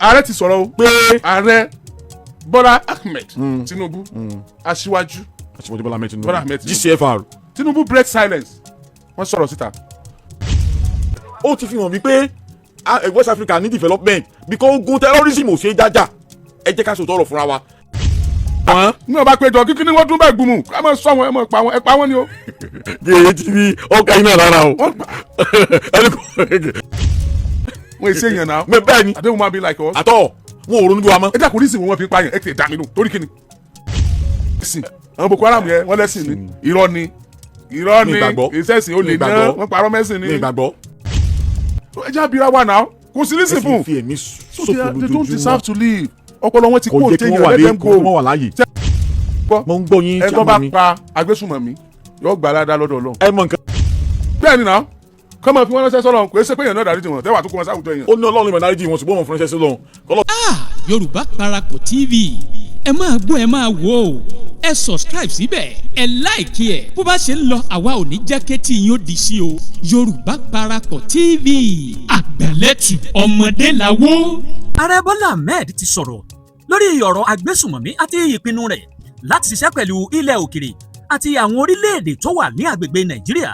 Ààrẹ ti sọ̀rọ̀ o. Pé Ààrẹ Bọ́lá Ahmed Tinubu, aṣíwájú Aṣíwájú Bọ́lá Ahmed Tinubu. Bọ́lá Ahmed Tinubu. GCFR. Tinubu break silence, wọ́n sọ̀rọ̀ síta. Ó ti fi hàn wípé West Africa ní development because ogun terrorism ò ṣe é jájà. Ẹ jẹ́ ká sòtọ́ ọ̀rọ̀ fúnra wa. Wọ́n Ní ọba péjọ kíkí ni wọ́n dún bẹ́ẹ̀ gbùmù, ká máa sọ wọn, ẹ máa pa wọn, ẹ pa wọn ni o. Gèè ti fi ọkà iná lára o. Wọ́n pa ẹni kò wọ́n èsì èèyàn náà. Mẹ bẹ́ẹ̀ ni. Àdéhùn máa be like us. Àtọ̀ wọn ò ronú bí wa mọ́. Ẹ dákun, ní ìsìn wọn fi ń pààyàn, ẹ tẹ̀ dá mi nù torí kíni. Ẹ̀sìn àwọn Boko Haram yẹn, wọ́n lẹ́sìn ni. Irọ́ ni, irọ́ Mi ni. gbàgbọ́. Ìṣẹ̀sìn olè Mi náà gbàgbọ́. wọ́n parọ́ mẹ́sìn ni. Mi ìgbàgbọ́. Ẹ jẹ́ àbíra wa náà, kò sí ní sìn Ẹ sì fún. fi ẹ̀mí So ṣòfò they don't lójoojúmọ́. deserve to live. Ọpọlọ wọn ti Kò kó jẹ́ kí òtẹ́yìn. wọ́n wà Let lé them kó wọ́n go. wà láàyè. Gbọ́. Mo ń gbọ́ yín. Ẹ tó bá Chairman mi. pa agbésùnmọ̀mí yóò gbà ládàá lọ́dọ̀ Ọlọ́run. Ẹ mọ nǹkan. Bẹ́ẹ̀ ni náà, kọ́ máa fi wọ́n ránṣẹ́ sọ́lọ́run. Kò é ṣe pé èèyàn náà dárí jì wọ́n tẹ́wà tó kó wọn sáwùjọ èèyàn. Ó ní Ọlọ́run ìmọ̀ dáríjì wọn, ṣùgbọ́n wọn fún ránṣẹ́ sí Ọlọ́run. Kọ́lọ́ Ah, Yorùbá Parapọ̀ TV, ẹ máa gbọ́, ẹ máa wò ó. Ẹ subscribe síbẹ̀, ẹ like ẹ̀. Bó bá ṣe ń lọ, àwa ò ní jẹ́ kétí yín ó di sí o. Yorùbá Parapọ̀ TV, àgbẹ̀lẹ̀tù ọmọdé làwọ̀. Ààrẹ Bọ́lá Ahmed ti sọ̀rọ̀ lórí ọ̀rọ̀ agbésùmọ̀mí àti ìpinnu rẹ̀ láti ṣiṣẹ́ pẹ̀lú ilẹ̀ òkèrè àti àwọn orílẹ̀-èdè tó wà ní agbègbè Nàìjíríà.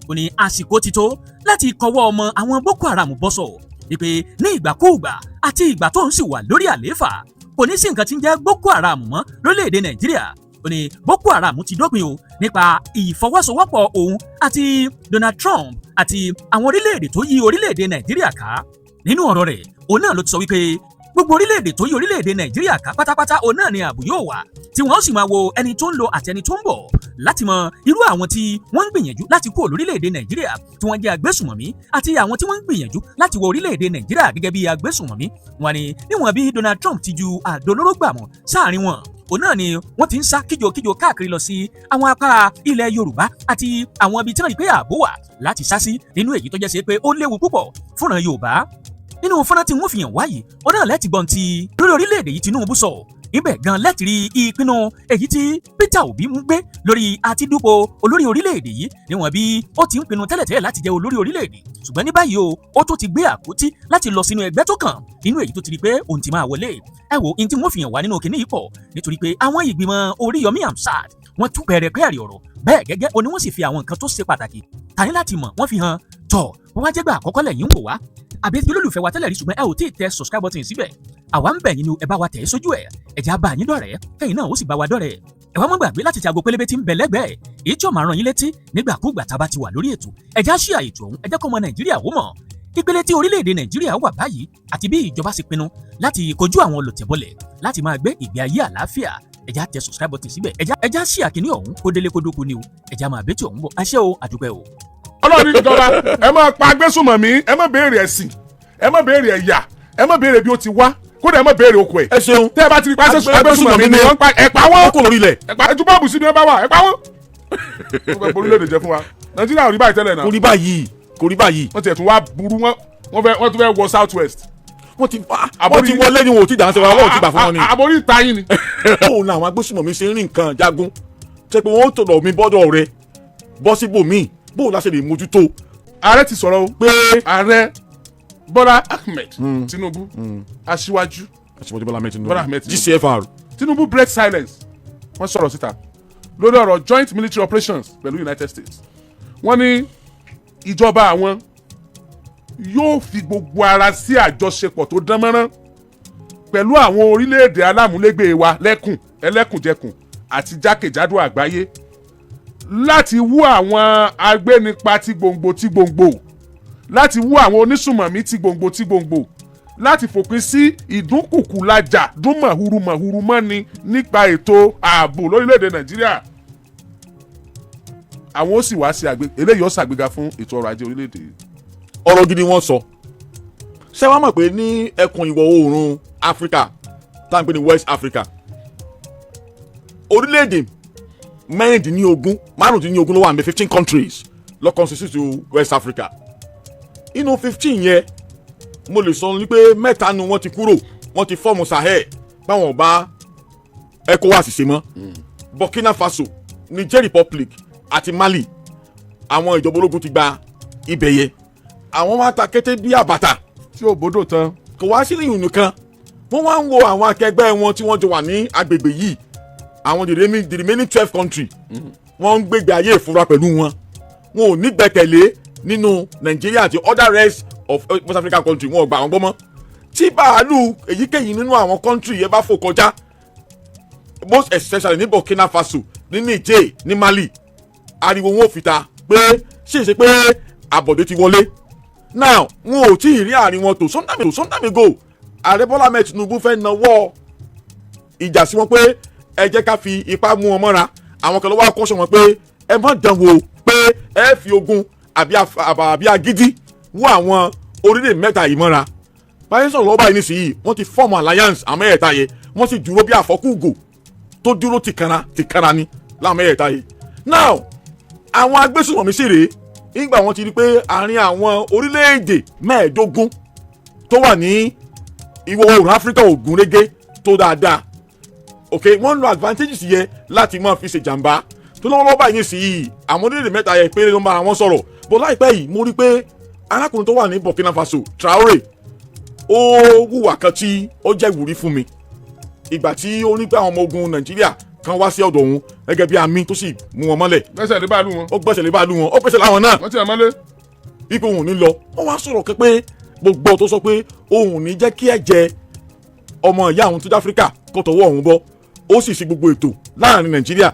Ó ní àsìkò ti tó láti kọwọ́ ọmọ àwọn Boko Haram bọ́sọ̀, wípé ní ìgbàkúùgbà àti ìgbà tó ń sì wà lórí àlééfà, kò ní sí nǹkan tí ń jẹ́ Boko Haram mọ́ lórílẹ̀-èdè Nàìjíríà. Ó ní Boko Haram ti dópin o nípa ìfọwọ́sowọ́pọ̀ òun àti Donald Trump àti àwọn orílẹ̀-èdè tó yí orílẹ̀-èdè Nàìjíríà ká. Nínú ọ̀rọ̀ rẹ̀, òun náà ló ti sọ wípé gbogbo orílẹ̀-èdè tó yí orílẹ̀-èdè Nàìjíríà ká pátápátá, òun náà ni ààbò yóò wà, tí wọ́n sì máa wo ẹni tó ń lọ àti ẹni tó ń bọ̀ láti mọ irú àwọn tí wọ́n ń gbìyànjú láti kúrò lórílẹ̀-èdè Nàìjíríà tí wọ́n jẹ́ agbésùmọ̀mí àti àwọn tí wọ́n ń gbìyànjú láti wọ orílẹ̀-èdè Nàìjíríà gẹ́gẹ́ bí agbésùmọ̀mí. Wọ́n ní níwọ̀n bí Donald Trump ti ju àdó olóró gbàmọ̀ sáàrin wọn, òun náà ni wọ́n ti ń sá kíjokíjo káàkiri lọ sí àwọn apá ilẹ̀ Yorùbá àti àwọn ibi tí wọ́n rí pé ààbò wà láti sá sí, nínú èyí tó jẹ́ sí pé ó léwu púpọ̀ fúnra Yorùbá. Nínú fọ́nrán tí wọ́n fi hàn wáyìí, òun náà lẹ́tì gbọ́n ti lórí orílẹ̀-èdè yìí Tinubu sọ ibẹ̀ gan lẹ́tì rí ìpinnu èyí tí Peter Obi ń gbé lórí àti dúpọ̀ olórí orílẹ̀-èdè yìí, níwọ̀n bí ó ti ń pinnu tẹ́lẹ̀tẹ́lẹ̀ láti jẹ́ olórí orílẹ̀-èdè. Ṣùgbọ́n ní báyìí o, ó tún ti gbé àpótí láti lọ sínú ẹgbẹ́ tó kàn, nínú èyí tó ti rí pé òun ti máa wọlé. Ẹ wo ohun tí wọ́n fi hàn wá nínú kinní yìí pọ̀, nítorí pé àwọn ìgbìmọ̀ Oríyọmí Hamzat, wọ́n tú pẹ̀rẹ̀pẹ̀rẹ̀ ọ̀rọ̀ bẹ́ẹ̀ gẹ́gẹ́ oní, wọ́n sì fi àwọn nǹkan tó ṣe pàtàkì tani láti mọ̀ wọ́n fi hàn tọ̀. Wọ́n wá jẹ́gbà àkọ́kọ́ lẹ́yìn ń wò wá, àbí tí olólùfẹ́ wa tẹ́lẹ̀ rí ṣùgbọ́n ẹ ò tí ì tẹ subscribe button síbẹ̀, àwa ń bẹ̀ yín ni, ẹ bá wa tẹ̀ ẹ́ sójú ẹ̀. Ẹ̀jẹ̀ á bá yín dọ̀rẹ́, kẹ́yìn náà ó sì bá wa dọ̀rẹ́. Ẹ wá má gbàgbé láti tẹ aago pélébé tí ń bẹ lẹ́gbẹ̀ẹ́, èyí tí ó máa rán yín létí nígbàkúùgbà tá a bá ti wà lórí ètò. Ẹ̀jẹ̀ á ṣí àìtò ọ̀hún, ẹ jẹ́ kó ọmọ Nàìjíríà ó mọ̀ ìpele tí orílẹ̀-èdè Nàìjíríà wà báyìí àti bí ìjọba ṣe pinnu láti kojú àwọn olùtẹ̀bọlẹ̀ láti máa gbé ìgbé ayé àlàáfíà. Ẹ̀jẹ̀ á tẹ subscribe button síbẹ̀, ẹ̀jẹ̀ á ṣí àkíní ọ̀hún kó délé kó dóko ni o. Ẹ̀jẹ̀ á máa bẹ́tì ọ̀hún bọ̀. Àṣẹ o, àdúpẹ́ o. Ọlọ́run ní ìjọba, ẹ máa pa agbésùnmọ̀mí, ẹ má béèrè ẹ̀sìn, ẹ má béèrè ẹ̀yà, ẹ má béèrè bí ó ti wá, kódà ẹ má béèrè oko ẹ̀. Ẹ ṣeun. Tẹ́ ẹ bá ti rí pàṣẹ agbésùnmọ̀mí ni wọ́n pa, ẹ pa wọ́n. Ó kò lórí ilẹ̀. Ẹ pa, ẹ ju bọ́ọ̀bù sí ni wọ́n bá wà, ẹ pa wọ́n. Ó fẹ́ borílẹ̀-èdè jẹ́ fún wa. Nàìjíríà ò rí báyìí tẹ́lẹ̀ náà. Kò rí báyìí, kò rí báyìí. Wọ́n tiẹ̀ tún wá burú, wọ́n fẹ́, wọ́n tún fẹ́ wọ South West. Wọ́n ti wọ́n ti wọlé ni, wọn ò tí dáhùn sí wa, wọ́n ò tí gbà fún wọn ni. Àbórí ìta yín ni. Bóun ni àwọn agbésùnmọ̀mí ṣe ń rìn nǹkan jagun, ṣe pé wọ́n ó tọ̀dọ̀ mi bọ́dọ̀ rẹ bọ́ síbòmíì? Bóun la ṣe lè mójútó? Ààrẹ ti sọ̀rọ̀ o. Pé Ààrẹ Bọ́lá Ahmed Tinubu, aṣíwájú Aṣíwájú Bọ́lá Ahmed Tinubu. Bọ́lá Ahmed Tinubu. GCFR. Tinubu break silence, wọ́n sọ̀rọ̀ síta lórí ọ̀rọ̀ joint military operations pẹ̀lú United States. Wọ́n ní ìjọba àwọn yóò fi gbogbo ara sí àjọṣepọ̀ tó dán mọ́rán pẹ̀lú àwọn orílẹ̀-èdè alámúlégbè wa lẹ́kùn ẹlẹ́kùnjẹkùn àti jákèjádò àgbáyé láti wú àwọn agbénipa tí gbòǹgbò tí gbòǹgbò, láti wú àwọn onísùmọ̀mí tí gbòǹgbò tí gbòǹgbò, láti fòpin sí ìdúnkùkù lajà dúnmọ̀húrú mọ̀húrú mọ́ni nípa ètò ààbò lórílẹ̀‐èdè Nàìjíríà. Àwọn ó sì wá sí àgbé eléyìí, ó ṣàgbéga fún ètò ọrọ̀ ajé orílẹ̀‐èdè yìí. Ọ̀rọ̀ gidi wọ́n sọ. Ṣé wàá mọ̀ pé ní ẹkùn ìwọ̀ oòrùn Áfíríkà tá à ń pè ní West Africa, orílẹ̀-èdè 16, 15 ló wà ní, 15 countries ló constitute West Africa. Inú 15 yẹn, mo lè sọ wípé mẹ́ta nu wọ́n ti kúrò, wọ́n ti form Sahel báwọn bá ECOWAS ṣe mọ́: Burkina Faso, Niger Republic àti Mali. Àwọn ìjọba ológun ti gba ibẹ̀ yẹn, àwọn wá ta kété bí àbàtà tí ò bódò tán. Kò wá sí ìyún nìkan. Wọ́n wá ń wo àwọn akẹgbẹ́ wọn tí wọ́n jọ wà ní agbègbè yìí, àwọn the remaining 12 country. Wọ́n ń gbégbé ayé ìfura pẹ̀lú wọn. Wọn ò ní gbẹ́kẹ̀lé nínú Nàìjíríà àti other rest of West African country. Wọn ò gbà wọn gbọ́ mọ́. Tí bàálù èyíkéyìí nínú àwọn country yẹn bá fò kọjá, most especially ní Burkina Faso, ní Niger, ní Mali, ariwo wọn ò fi ta pé ṣe é ṣe pé àbọ̀dé ti wọlé. Now, wọn ò tí ì rí àárín wọn tó. Sometime ago, Ààrẹ Bọ́lá Ahmed Tinubu fẹ́ nawọ́ ìjà sí wọn pé ẹ jẹ́ ká fi ipá mú wọn mọ́ra. Àwọn kan ló wá kọ́sọ̀ wọn pé ẹ má dán wò pé ẹ fi ogun àbí agídí wọ àwọn orílẹ̀ mẹ́ta yìí mọ́ra. Báyìí sọ̀rọ̀ lọ́wọ́ báyìí nísìnyí, wọ́n ti form alliance, àwọn mẹ́ẹ̀ẹ́ta yẹn. Wọ́n sì dúró bí àfọ́kùgò tó dúró tìkanra tìkanra ni láwọn mẹ́ẹ̀ẹ́ta yìí. Now, àwọn agbésùnmọ̀mí sì rèé. Nígbà wọ́n ti rí pé àárín àwọn orílẹ̀-èdè 15 tó wà ní ìwọ̀ oòrùn Áfíríkà ò gún régé tó dáadáa, ok, wọ́n ń lo advantages yẹn láti máa fi ṣèjàmbá tó. Lọ́wọ́lọ́wọ́ báyìí nísìnyí, àwọn orílẹ̀-èdè mẹ́ta yẹn péré ló ń bára wọn sọ̀rọ̀ bó. Láìpẹ́ yìí, mo rí pé arákùnrin tó wà ní Burkina Faso, Traore, ó wùwà kan tí ó jẹ́ ìwúrí fún mi. Ìgbà tí ó ní pé àwọn ọmọ ogun Nàìjíríà kan wá sí ọ̀dọ̀ òun gẹ́gẹ́ bí àmì, tó sì mú wọn mọ́lẹ̀. Gbẹ́sẹ̀ lé bàálù wọn. Ó gbẹ́sẹ̀ lé bàálù wọn, ó gbẹ́sẹ̀ láwọn náà. Wọ́n ti ẹ̀ mọ́lé. Wípé òun ò ní lọ. Wọ́n wá sọ̀rọ̀ kan pé gbogbo tó sọ pé òun ò ní jẹ́ kí ẹ̀jẹ̀ ọmọ ìyá àwọn tó jẹ́ Áfíríkà kó tọwọ́ òun bọ́. Ó sì ṣe gbogbo ètò láàrin Nàìjíríà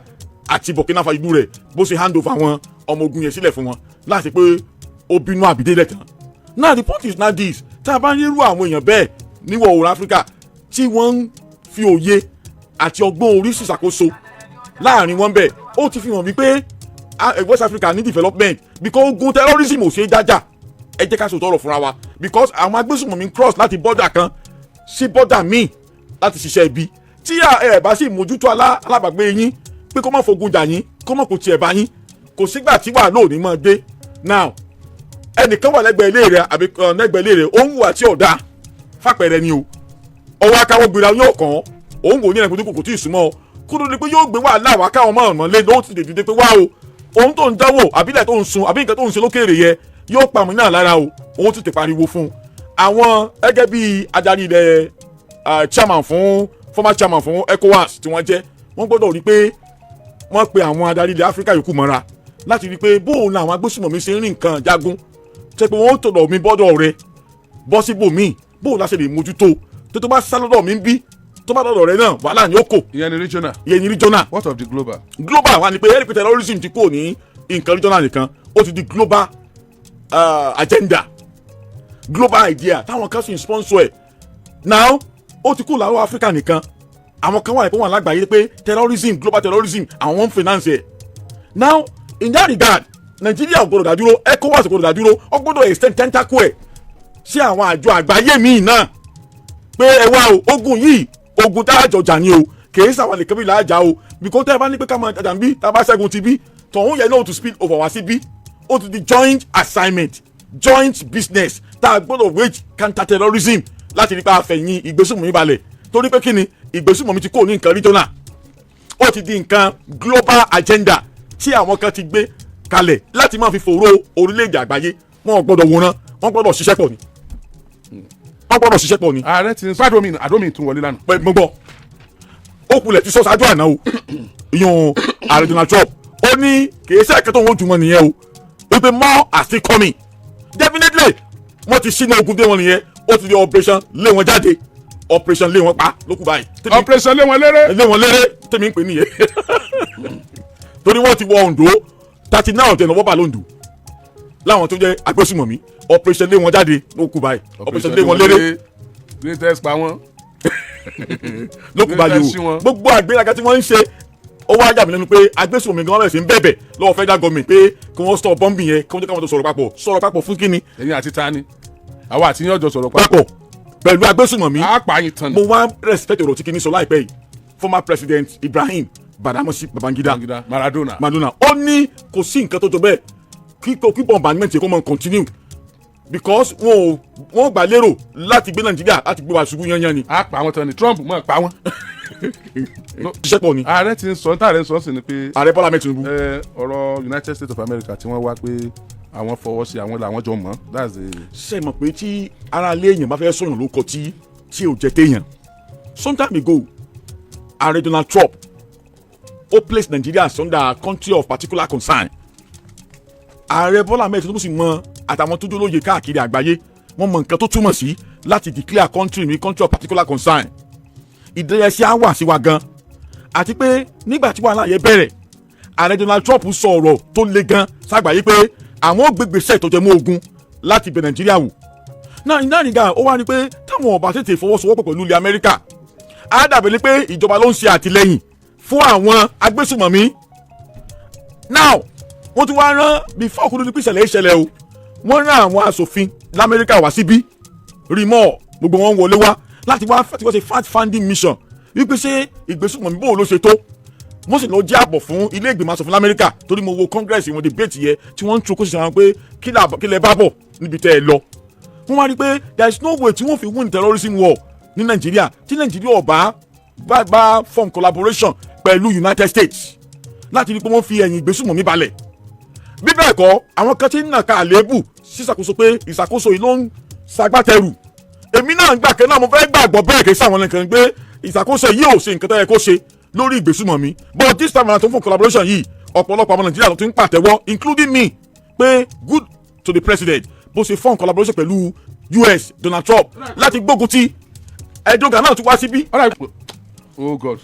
àti Burkina Faso, ìlú rẹ̀, bó ṣe hand over àwọn ọmọ ogun yẹn sílẹ̀ fún wọn láti pé ó bínú àbídé lẹ́tàn. Now, the point is now this: tá a bá ń rírú àwọn èèyàn bẹ́ẹ̀ níwọ̀ oòrùn Áfíríkà tí wọ́n ń fi òye àti ọgbọ́n orí ṣìṣàkóso láàrin wọn bẹ́ẹ̀, ó ti fi hàn wípé West Africa ní development, because ogun terrorism ò ṣe é jájà. Ẹ jẹ́ ká sòtọ́ ọ̀rọ̀ fúnra wa, because àwọn agbésùnmọ̀mí ń cross láti border kan sí border míì láti ṣiṣẹ́ ibi. Tí ẹ bá sì mójútó alábàgbé yín pé kó má fogun jà yín, kó má kó tiẹ̀ bá yín, kò sígbà tí wàhálà ò ní máa dé. Now, ẹnìkan wà lẹ́gbẹ̀ẹ́ ilé rẹ̀ àbí lẹ́gbẹ̀ẹ́ ilé rẹ̀, ó ń hùwà tí ò dáa, fàpẹẹrẹ ni o. Ọwọ́ akáwọ́ gbéra yóò kàn án, òun wò ní ẹnìkan kò tí ì súnmọ́ ọ, kó ló di pé yóò gbé wàhálà wá káwọn máa mọ̀ lé ló ti dìde pé wá o, ohun tó ń dánwò àbílẹ̀ tó ń sun àbí nǹkan tó ń ṣe lókèrè yẹ yóò pa àmì náà lára o. Òun ti tè pariwo fún un. Àwọn gẹ́gẹ́ bí adarí ilẹ̀, chairman fún, former chairman fún ECOWAS tí wọ́n jẹ́, wọ́n gbọ́dọ̀ rí pé wọ́n pe àwọn adarí ilẹ̀ Áfíríkà yòókù mọ́ra láti rí i pé bóun làwọn agbésùmọ̀mí ṣe ń rìn nǹkan jagun, ṣe pé wọ́n tọ̀dọ̀ mi bọ́dọ̀ rẹ bọ́ síbòmíì, bóun la ṣe lè mójútó tó bá sá lọ́dọ̀ mi ń bí, tó bá lọ́dọ̀ rẹ náà, wàhálà ni ó kò. Ìyẹn ni regional. Ìyẹn ni regional. What of the global? Global wa ni pé ẹ̀rí pé terrorism ti kúrò ní nǹkan regional nìkan, ó ti di global agenda, global idea táwọn kan sì ń sponsor ẹ̀. Now, ó ti kúrò láwọn Áfíríkà nìkan. Àwọn kan wà ní pé wọn lágbàáyé pé terrorism, global terrorism, àwọn ń finance ẹ̀. Now, in that regard, Nàìjíríà ò gbọdọ̀ dádúró, ECOWAS ò gbọdọ̀ dádúró. Ó gbọdọ̀ extend tentacle ẹ̀ sí àwọn àjọ àgbáyé míì náà pé ẹ wá o, ogun yìí, ogun tá a jọ jà ni o, kìí sàwọn nìkan bí là á jà o, because tẹ́ ẹ bá ní pé ká máa jàjà ń bí, tá a bá ṣẹ́gun ti bí tọ̀hún yẹn náà, ó ti spill over wá sí bí. Ó ti di joint assignment, joint business tá a gbọ́dọ̀ wage counter terrorism láti rí pé a fẹ̀yìn ìgbésùnmọ̀mí balẹ̀. Torí pé kí ni? Ìgbésùnmọ̀mí ti kó ní nǹkan regional, ó ti di nǹkan global agenda tí àwọn kan ti gbé kalẹ̀ láti máa fi fòró orílẹ̀-èdè àgbáyé. Wọn ò gbọ́dọ̀ wòran, wọ́n gbọ́dọ̀ ṣiṣẹ́ pọ̀ ni, wọ́n gbọ́dọ̀ ṣiṣẹ́ pọ̀ ni. Ààrẹ ti ń sọ àdómi àdómi tún wọlé lánàá. Pé mo gbọ́, ó kulẹ̀ ti sọ ṣáájú àná o. Ìyọ̀n ààrẹ Donald Trump, ó ní kìí ṣe ẹ̀kẹ́ tó ń wojú wọn nìyẹn o, wípé more are still coming. Definitely, wọ́n ti ṣínà ogun dé wọn nìyẹn. Ó ti di operation lé wọn jáde, operation lé wọn pa lókù báyìí. Operation lé wọn léré. Lé wọn léré tèmi ń pè nìyẹn, torí wọ́n ti wọ Ondo, 39 ọ̀tẹ̀ lọ́wọ́ bá lóńdó láwọn tó jẹ́ agbésùmọ̀mí. Operation lé wọn jáde lókù báyìí, operation lé wọn léré. Greatest pa wọn. Lókù báyìí o. Gbogbo àgbéraga tí wọ́n ń ṣe, ó wá yà mí lẹ́nu pé agbésùnmọ̀mí gan bẹ̀rẹ̀ sí ń bẹ̀bẹ̀ lọ́wọ́ federal government pé kí wọ́n stop bombing yẹn, kí wọ́n jẹ́ káwọn tó sọ̀rọ̀ papọ̀. Sọ̀rọ̀ papọ̀ fún kíni? Ẹ̀yin àti ta ni? Àwa àti yín ọjọ́ sọ̀rọ̀ papọ̀. Papọ̀ pẹ̀lú agbésùnmọ̀mí. A pa yín tán ni. Mo wá respect ọ̀rọ̀ tí kìíní sọ láìpẹ́ yìí, former president Ibrahim Badamasi Babangida. Babangida Maradona. Maradona. Ó ní kò sí nǹkan tó jọ bẹ́ẹ̀ kí bombardment yẹn kó máa continue, because wọn ò wọn gbà lérò láti gbé Nàìjíríà, láti gbé wa ṣubú yányán ni. A pa wọn tán ni. Trump mọ̀ pa wọn. Ṣiṣẹ́ pọ̀ ni. Ààrẹ ti ń sọ, ní tààrẹ ń sọ sí ni pé Ààrẹ Bọ́lá Ahmed Tinubu. Ọ̀rọ̀ United States of America tí wọ́n wá pé àwọn fọwọ́ sí, àwọn làwọn jọ mọ̀, that's the. Ṣe mọ̀ pé tí ara ilé èèyàn bá fẹ́ sọ̀yàn ló kọ tí ò jẹ́ téèyàn, Some time ago, Ààrẹ Donald Trump ó place Nigeria under country of particular concern. Ààrẹ Bọ́lá Ahmed Tinubu sì mọ, àtàwọn tó jólóye káàkiri àgbáyé, wọ́n mọ nǹkan tó túmọ̀ sí láti declare country ní country of particular concern. Ìdẹ́yẹsí á wà sí wa gan, àti pé nígbà tí wàhálà yẹn bẹ̀rẹ̀, Ààrẹ Donald Trump sọ ọ̀rọ̀ tó le gan ságbàáyé pé àwọn ò gbégbèsè tó jẹ mọ́ ogun láti bẹ̀ Nàìjíríà wò náà. Iná nìga ó wá ní pé táwọn ọba tètè fọwọ́sowọ́pọ̀ pẹ̀lú ilẹ̀ Amẹ́ríkà, á dàbí ni pé ìjọba ló ń ṣe àtìlẹ́yìn fún àwọn agbésùmọ̀mí. Now, wọ́n tún wá rán, before kúrò ní pé ìṣẹ̀lẹ̀ ìṣẹ̀lẹ̀ o, wọ́n rán àwọn aṣòfin lamẹ́ríkà wá síbí rímọ́, gbogbo wọn wọlé wá láti wá tí wọ́n ṣe fact finding mission wípé ṣé ìgbésùmọ̀mí bò ló ṣe tó. Wọ́n sì lọ jẹ́ àbọ̀ fún ilé ìgbìmọ̀ aṣòfin lamẹ́ríkà, torí mo wo Congress wọn, debate yẹ tí wọ́n ń tún kó sì sọ pé kí lẹ bá bọ̀ níbi tẹ́ ẹ lọ. Wọ́n wá rí i pé there is no way tí wọ́n fi win terrorism war ní Nàìjíríà tí Nàìjíríà ò bá form collaboration pẹ̀lú United States láti rí i pé wọ́n fi ẹ̀yìn ìgbésùmọ̀mí balẹ̀. Bí bẹ́ẹ̀ kọ́, àwọn kan tí ń nàka àléébù sísàkóso pé ìṣàkóso yìí ló ń ṣagbátẹrù. Èmi náà ń gbà kẹ́ náà, mo fẹ́ gbàgbọ́ bẹ́ẹ̀, kì í sáwọn nìkan pé ìṣàkóso yìí ò ṣe nǹkan tó yẹ kó ṣe lórí ìgbésùmọ̀mí. But this time around, tó ń fún collaboration yìí, ọ̀pọ̀lọpọ̀ àwọn Nàìjíríà ló ti ń pàtẹ́wọ́, including me, pé good to the president bó ṣe form collaboration pẹ̀lú US Donald Trump láti gbógun ti. Erdogan náà tún wá síbí. Oh God,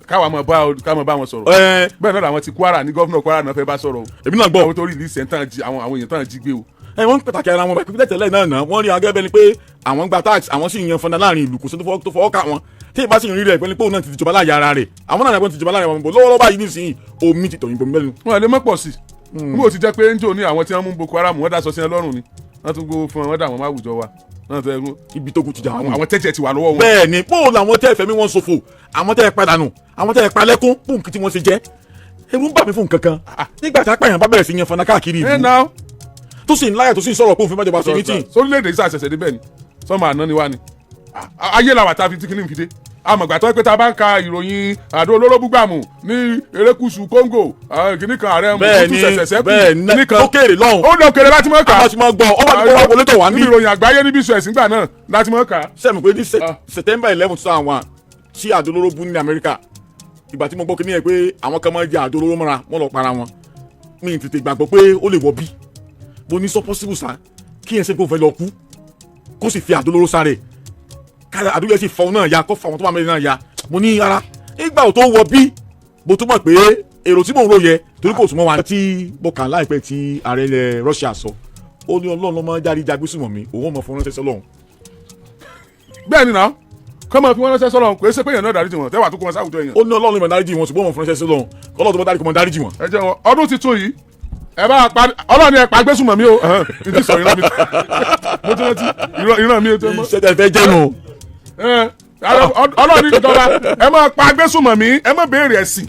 káwa máa bá ká máa bá wọn sọ̀rọ̀. Bẹ́ẹ̀ náà làwọn ti Kwara ní, governor Kwara náà fẹ́ bá sọ̀rọ̀ o. Èmi náà gbọ́. Àwọn tó release ẹ̀ tán jí àwọn èèyàn tán jí gbé o. Ẹ wọ́n ń pàtàkì ara wọn bẹ́ẹ̀ pípẹ́ tẹ́lẹ̀ náà wọ́n rí agẹ́ bẹ́ẹ̀ ni pé àwọn gba tax, àwọn sì yan fanda láàrin ìlú, kò sí tó fọwọ́ kà wọ́n. Tí ìbá sì ń rí rẹ̀ pé òun náà ti jọba láàyè ara rẹ̀, àwọn náà ti jọba láàyè wọn bò lọ́wọ́lọ́wọ́ báyìí nísìnyí, omi ti tọ̀yìnbó mẹ́nu. Wọn lè mọ̀ pọ̀ sí i bí o ti jẹ́ pé ń jò ní àwọn tí wọ́n mú Boko Haram, wọ́n daṣọ sí ẹ lọ́rùn ni, wọ́n tún gbowó fún wọn, wọ́n dà wọ́n máwùjọ wa náà tẹ́ ẹ. Ibi tó kù ti jà wọ́n. Àwọn tẹ́jẹ̀ ti wà lọ́wọ́ wọn. Bẹ́ẹ̀ ni, bóun làwọn tẹ́ ẹ fẹ́mi wọn ṣòfò, àwọn tẹ́ ẹ padànù, àwọn tẹ́ ẹ palẹ́kún, bóun kí tí wọ́n ṣe jẹ́. Ewu ń bà mí fún nǹkan kan nígbà tí apáyàn bá bẹ̀rẹ̀ sí yan fana káàkiri ẹ ìlú náà tó sì ń láyà, tó sì ń sọ̀rọ̀ pé òun fi mẹ́jọba ṣe meeting. Sórílẹ̀-èdè yìí ṣàṣẹ̀ṣẹ̀ débẹ̀ ni, sọ́mọ àná ni wá ni ayé làwà tá a fi tí kìíní fi dé. Amọ̀gbà tó pé tá a bá ń ka ìròyìn àdó olóró búgbàmù ní erékùṣù Congo, kìíní kan, ààrẹ Bẹ́ẹ̀ ni, Mobutu Sese Seko, bẹ́ẹ̀ ni, kìíní kan lókèrè lọ́hùn. Ó lókèrè láti mọ̀ ká. Àwọn ti máa gbọ́ ọ wá ní kó wá wọlé tó wà níbi ní. ìròyìn àgbáyé níbi ìṣù ẹ̀sìn gbà náà láti mọ̀ ká. Sẹ́mi pé ní September 11, 2001 tí àdó olóró bú ní Amẹ́ríkà, ìgbà tí mo gbọ́ kíní yẹn pé àwọn kan máa ń jẹ àdó olóró mọ́ra, wọ́n lọ para wọn, mi tètè gbàgbọ́ pé ó lè wọ bí mo ní sọ possible sa kí yẹn ṣe pé òun fẹ́ lọ kú, kó sì fi àdó olóró sáré kára, àdó yẹn sì fọ òun náà ya, kó fọ àwọn tó bá mẹ́rin náà ya. Mo ní ara ìgbà ò tó wọ bí mo tún mọ̀ pé èrò tí mò ń rò yẹ torí kò súnmọ́ wa. Tí mo kà láìpẹ́ tí ààrẹ ilẹ̀ Russia sọ, ó ní Ọlọ́run ló máa ń jáde jagbésùmọ̀mí, òun ò mọ̀ fún ránṣẹ́ sọ́lọ́run. Bẹ́ẹ̀ ni náà, kọ́ máa fi wọ́n ránṣẹ́ sọ́lọ́, kò é ṣe pé èèyàn náà dáríjì wọn tẹ́wà tó kó wọn sáwùjọ èèyàn. Ó ní Ọlọ́run ló máa dáríjì wọn, ṣùgbọ́n òun fún ránṣẹ́ sọ́lọ́run, kọ́lọ́ tó bá dáríjì kó máa dáríjì wọn. Ẹ jẹ́ wọn ọdún tuntun yìí, ẹ bá pa Ọlọ́run, ẹ pa agbésùnmọ̀mí o. Ìdí sọ ìran mi, mo tún rántí ìran mi tó mọ́. Iṣẹ́ tẹ fẹ́ jẹ́nu. Ọlọ́run ní ìjọba, ẹ máa pa agbésùnmọ̀mí, ẹ má béèrè ẹ̀sìn,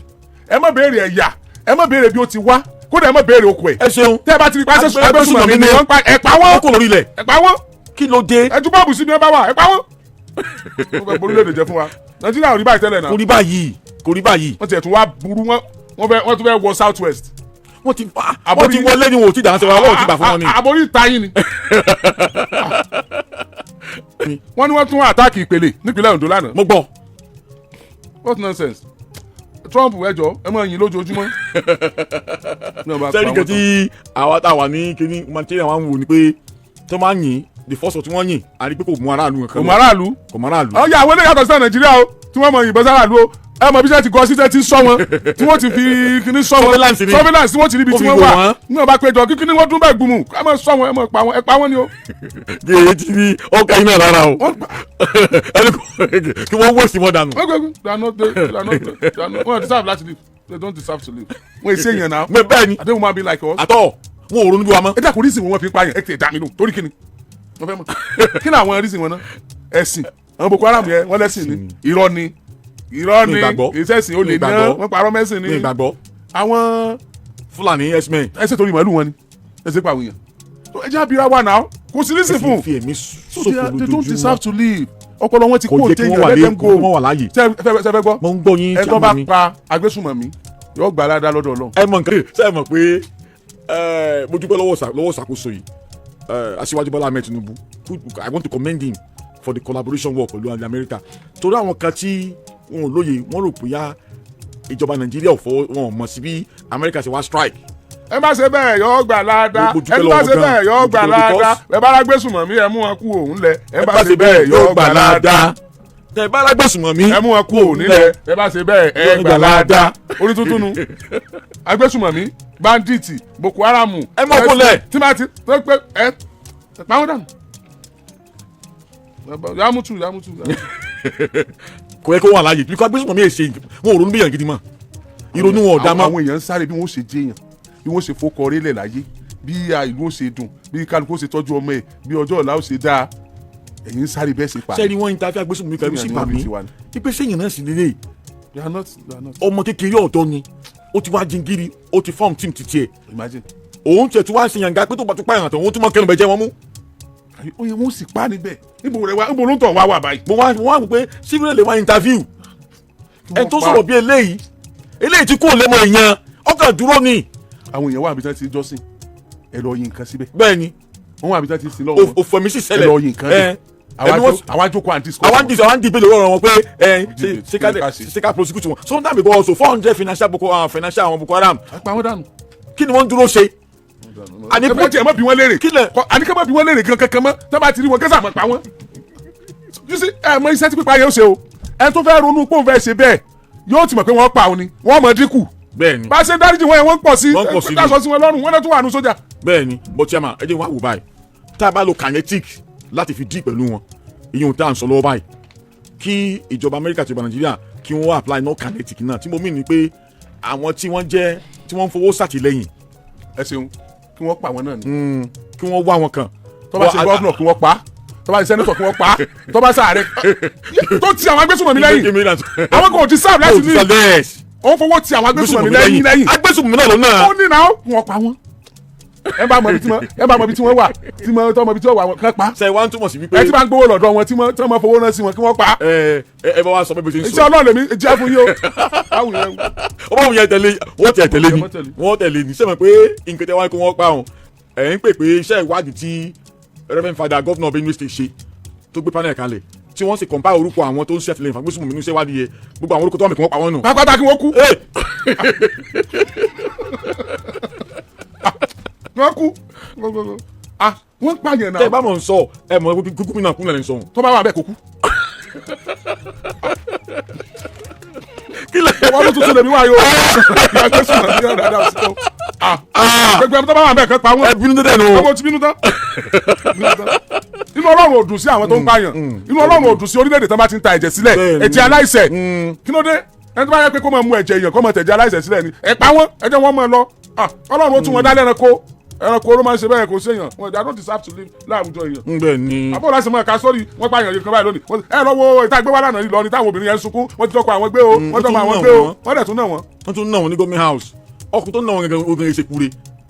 ẹ má béèrè ẹ̀yà, ẹ má béèrè bí ó ti wá, kódà ẹ má béèrè oko ẹ̀. Ẹ ṣeun. Tẹ́ ẹ bá ti rí pa agbésùnmọ̀mí ni wọ́n pa, ẹ pa wọ́n. Ó kò lórí ilẹ̀. Ẹ pa wọ́n. Kí ló dé? Ẹ ju bọ́ọ̀bù sí ni ẹ bá wà, ẹ pa wọ́n. Wọ́n fẹ́ borílẹ̀-èdè jẹ́ fún wa. Nàìjíríà ò rí báyìí tẹ́lẹ̀ náà. Kò rí báyìí, kò rí báyìí. Wọ́n tiẹ̀ tún wá burú, wọ́n tún fẹ́ wọ South West. Wọ́n ti wọ́n ti wọlé ni, wọn ò ti dáná sẹ́wọ́n, wọ́n ò ti gbà fún wọn ni. Àbórí ìta yín ni. Wọ́n ní wọ́n tún attack ìpele nípínlẹ̀ Ondo lánàá. Mo gbọ́. What nonsense! Trump, ẹjọ́ ẹ máa yìn lójoojúmọ́. Sẹ́rí kan tí àwa tá a wà ní kíní humanitarian wa ń wò ni pé tí wọ́n máa ń yìn, the first one tí wọ́n yìn, a rí pé kò mú aráàlú nǹkan. Kò mú aráàlú. Kò mú aráàlú. Ọ̀ya, àwọn eléyàtọ̀ sí Nàìjíríà o, tí wọ́n mọ yìnbọn sáráàlú o. Ẹ mọ bí sẹ́ ti gọ síṣẹ́ ti ń sọ wọn, tí wọ́n ti fi kíní sọ wọn. Surveillance ni. Surveillance tí wọ́n ti ríbi Ó tí fi wọ́n wò wà wọ́n. ní ọba péjọ kíkíní, wọ́n dún bẹ́ẹ̀ gbùmù, ẹ mọ sọ wọn, ẹ mọ pa wọn, ẹ pa wọn ni o. Gèè ti ní ọkà iná rárá o, ẹni kí wọ́n wọ́ọ̀sì wọn dànù. Wọ́n gbẹ́gbẹ́, they are not, wọ́n deserve láti live, they don't deserve to live. Wọ́n èsì èèyàn náà. Mẹ bẹ́ẹ̀ ni. Àdéhùn máa be like us. Àtọ̀ wọn ò ronú bí wa mọ́. Ẹ dákun, reason wọn fi pààyàn, ẹ tẹ̀ dá mi lò torí kíni wọ́n fẹ́ mọ̀? Kí ni àwọn reason wọn náà? Ẹ̀sìn àwọn Boko Haram yẹn, wọ́n lẹ́sìn ni. Irọ́ ni, irọ́ Mi ni. ìgbàgbọ́. Ìṣẹ̀sìn olè Mi ní ìgbàgbọ́. wọ́n parọ́ mẹ́sìn Ní ni. ìgbàgbọ́. Àwọn Fúlàní herdsmen. Ẹsẹ̀ torí màálù wọn ni ẹsẹ̀ pa àwọn èèyàn. So, ẹ jẹ́ àbíra wa náà, kò sí reason fún. Fi ẹ̀mí So they, ṣòfò they don't deserve lójoojúmọ́. to live. Ọpọlọ wọn ti Kò kó jẹ́ kí òtẹ́ wọ́n wà yẹn, lé let them kó go. wọ́n wà láàyè. Ṣé fẹ́ gbọ́? Mo ń gbọ́ yín. Ẹ tó bá Chairman mi. pa agbésùnmọ̀mí yóò gbà ládàá lọ́dọ̀ Ọlọ́run. Ẹ mọ̀ nǹkan, ṣe é mọ̀ pé mo dúpẹ́ lọ́wọ́ ṣàkóso yìí, Aṣíwájú Bọ́lá Ahmed Tinubu. I want to commend him. for the collaboration work pẹ̀lú ilẹ̀ Amẹ́ríkà, torí àwọn kan tí wọn ò lóye, wọ́n rò bóyá ìjọba Nàìjíríà ò fọwọ́, wọn ò mọ̀ sí bí Amẹ́ríkà ṣe wá strike. Ẹ bá ṣe bẹ́ẹ̀ yọ gbà láadáa. Mo dúpẹ́ Ẹ bá lọ́wọ́ ṣe gan. bẹ́ẹ̀ yọ Mo gbà dúpẹ́ láadáa. because- Ẹ bá lágbésùmọ̀mí, ẹ mú wọn kú òun lẹ. Ẹ bá ṣe bẹ́ẹ̀ yọ gbà láadáa. Tẹ bá lágbésùmọ̀mí, Ẹ mú wọn kú òun nílẹ̀. Ẹ bá ṣe bẹ́ẹ̀, ẹ gbà láadáa. Orí tuntun nu agbésùmọ̀mí, bandit, Boko Haram. Ẹ mú wọn kú lẹ̀. Tí máa ti tó pé ẹ pa wọn dànù, yamutu yamutu. Kò yẹ kó wà láàyè because agbésùmọ̀mí èsè wọn ò ronú bí èèyàn gidi mọ́, ìrònú wọn ò dá mọ́. Àwọn èèyàn ń sáré bí wọ́n ṣe jẹyàn, bí wọ́n ṣe fọkọ orílẹ̀ láyé, bí ìlú ó ṣe dùn, bí kálukú ó ṣe tọ́jú ọmọ ẹ̀, bí ọjọ́ ọ̀la ó ṣe dáa. Ẹ̀yin ń sáré bẹ́ẹ̀ ṣe pa. Sẹ́ni wọ́n interview agbésùmọ̀mí kan, ẹ̀rù sì bà mí pípé sẹ́yìn náà sì lélẹ̀. You are not, you are not. Ọmọ kékeré ọ̀dọ́ ni, ó ti wá jingiri, ó ti form team titi ẹ̀. Imagine. Òun tiẹ̀ tún wá ṣe yànga pé tó bá tún pààyàn àtọ̀, òun tún mọ́ kẹnu bẹ̀ jẹ́ wọn mú. Ó yẹ wọ́n sì pa níbẹ̀. Níbo rẹ̀ wá, níbo ló ń tọ̀ wá wà báyìí? Mo wá wò pé civil lè wá interview ẹ tó sọ̀rọ̀ bí eléyìí, eléyìí tí kò lẹ́mọ èèyàn ọkàn dúró ni. Àwọn èèyàn wà níbi tí wọ́n ti jọ́sìn, ẹ lọ yin nǹkan síbẹ̀. Bẹ́ẹ̀ ni. Wọ́n wà níbi tí wọ́n ti sin lọ́wọ́. Òfò ẹ̀mí sì Ẹ ṣẹlẹ̀. lọ yin nǹkan ẹ bẹ̀. Àwa jókòó àǹtí score. Àwọn dìbò lórí ọ̀rọ̀ wọn pé ẹ Debate, ṣe ká kí ni ká ṣe? Ṣe ká prosecute wọn sometimes, because also 400 financial Boko financial àwọn Boko Haram. Pa wọ́n dànù. Kí ni wọ́n ń dúró ṣe? Àní Ẹ bá tiẹ̀ mọ́ bí wọ́n léèrè. Kí lẹ̀- Àní ká mọ́ bí wọ́n léèrè gan kankan mọ́. Tó bá ti rí wọn, kẹ́sà mọ́ pa wọ́n. You see, ẹ mọ iṣẹ́ tí pípa yẹn ó ṣe o. Ẹ tó fẹ́ ronú pé òun fẹ́ ṣe bẹ́ẹ̀, yóò ti mọ̀ pé wọ́n pa òun ni, wọ́n mọ̀ dínkù. Bẹ́ẹ̀ ni. Bá a ṣe ń dáríjì wọ́n yẹn, wọ́n ń pọ̀ sí. Wọ́n ń pọ̀ sí ni. Dáṣọ sí wọn lọ́rùn, wọ́n náà tún wà nù sójà. Bẹ́ẹ̀ ni, but chairman, ẹ jẹ́ wá wò báyìí, tá a bá lo kinetic láti fi dí pẹ̀lú wọn, ìyẹn tá à ń sọ lọ́wọ́ báyìí, kí ìjọba Amẹ́ríkà àti ìjọba Nàìjíríà kí wọ́n apply no kinetic náà, tí mo mì ní pé àwọn tí wọ́n jẹ́ tí wọ́n ń fowó ṣàtìlẹ́yìn. Ẹ ṣeun, kí wọ́n pa wọn náà ni. Kí wọ́n wá wọn kàn. Tó bá ṣe governor, kí wọ́n pa. Tó bá ṣe senator, kí wọ́n pa. Tó bá ṣe ààrẹ tó ti àwọn agbésùnmọ̀mí lẹ́yìn, àwọn kò ti sáà láti ní òun fowó ti àwọn agbésùnmọ̀mí lẹ́yìn lẹ́yìn. Agbésùnmọ̀mí náà lọ́nà. Ó ní náà, kí wọ́n pa wọ́n. Ẹ bá mọ ibi tí wọ́n wà, tí wọ́n tọ́ mọ ibi tí wọ́n wà, kán pa. Ṣe wá ń túmọ̀ sí wípé Ẹ tí bá ń gbowó lọ́dọ̀ wọn, tí wọ́n fowó rán sí wọn, kí wọ́n pa. ẹ ẹ bá wa sọ bẹ́ẹ̀ bí o ṣe ń Iṣẹ́ sọ. Ọlọ́run lèmi jẹ́ fún yín o. Báwo yẹn? Ó bá wọn yẹn tẹ̀lé, wọ́n tẹ̀ tẹ̀lé ni. Wọ́n tẹ̀lé. Wọ́n tẹ̀lé ni. Sẹ́mi pé nǹkan tẹ́ wá kó wọ́n pa wọn, ẹ̀ ń pè pé iṣẹ́ ìwádìí tí Reverend Father Governor Benue State ṣe, tó gbé panel kalẹ̀, tí wọ́n sì compile orúkọ àwọn tó ń ṣe àtìlẹ́yìn fún agbésùnmọ̀mí nínú iṣẹ́ ìwádìí yẹn, gbogbo àwọn orúkọ tó wà mí, kí wọ́n pa wọ́n nù. Pápátá kí wọ́n kú. Hey! Wọ́n kú. Ah, wọ́n pààyàn Tẹ́ ẹ náà. bá mọ̀ ń sọ, ẹ mọ̀ gómìnà kúnlẹ̀ ń sọ. Tó bá wà bẹ́ẹ̀, kó kú. Kílẹ̀. Wọ́n ló tuntun lèmi wáyé o. Agbésùnmọ̀mí náà dáadáa sí tó. Ah, gbẹgbẹ tó bá wà bẹ́ẹ̀, kán pa wọ́n. Ẹ bínú tẹ́tẹ́ nù. Ọmọ ti bínú tán. Bínú tán. Inú Ọlọ́run ò dùn sí àwọn tó ń pààyàn. Inú Ọlọ́run ò dùn sí orílẹ̀-èdè tó bá ti ń ta ẹ̀jẹ̀ sílẹ̀, ẹ̀jẹ̀ aláìṣẹ̀. Kí ló dé? Ẹni tó bá yẹ pé kó máa mu ẹ̀jẹ̀ èèyàn, kó máa tẹ̀jẹ̀ aláìṣẹ̀ sílẹ̀ ni. Ẹ pa wọ́n, ẹ jẹ́ wọ́n máa lọ. Ah, Ọlọ́run ó tún wọn dá lẹ́ranko. Ẹranko ló máa ń ṣe bẹ́ẹ̀, kò séèyàn wọn. They don't deserve to live láwùjọ èèyàn. Bẹ́ẹ̀ ni. Àbúrò láti mọ ẹ̀ka sórí wọ́n pààyàn yìí kan báyìí lónìí. Ẹ lọ wo ìta gbé wá lánàá lọ ní táwọn obìnrin yẹn ń sunkún. Wọ́n ti tọkọ àwọn gbé o, wọ́n tọmọ àwọn gbé o, wọ́n dẹ̀ tún náà wọ́n. Wọ́n tún ná wọn ní government house. Ọkùnrin tó ná wọn gẹ́gẹ́ ogun ṣe kure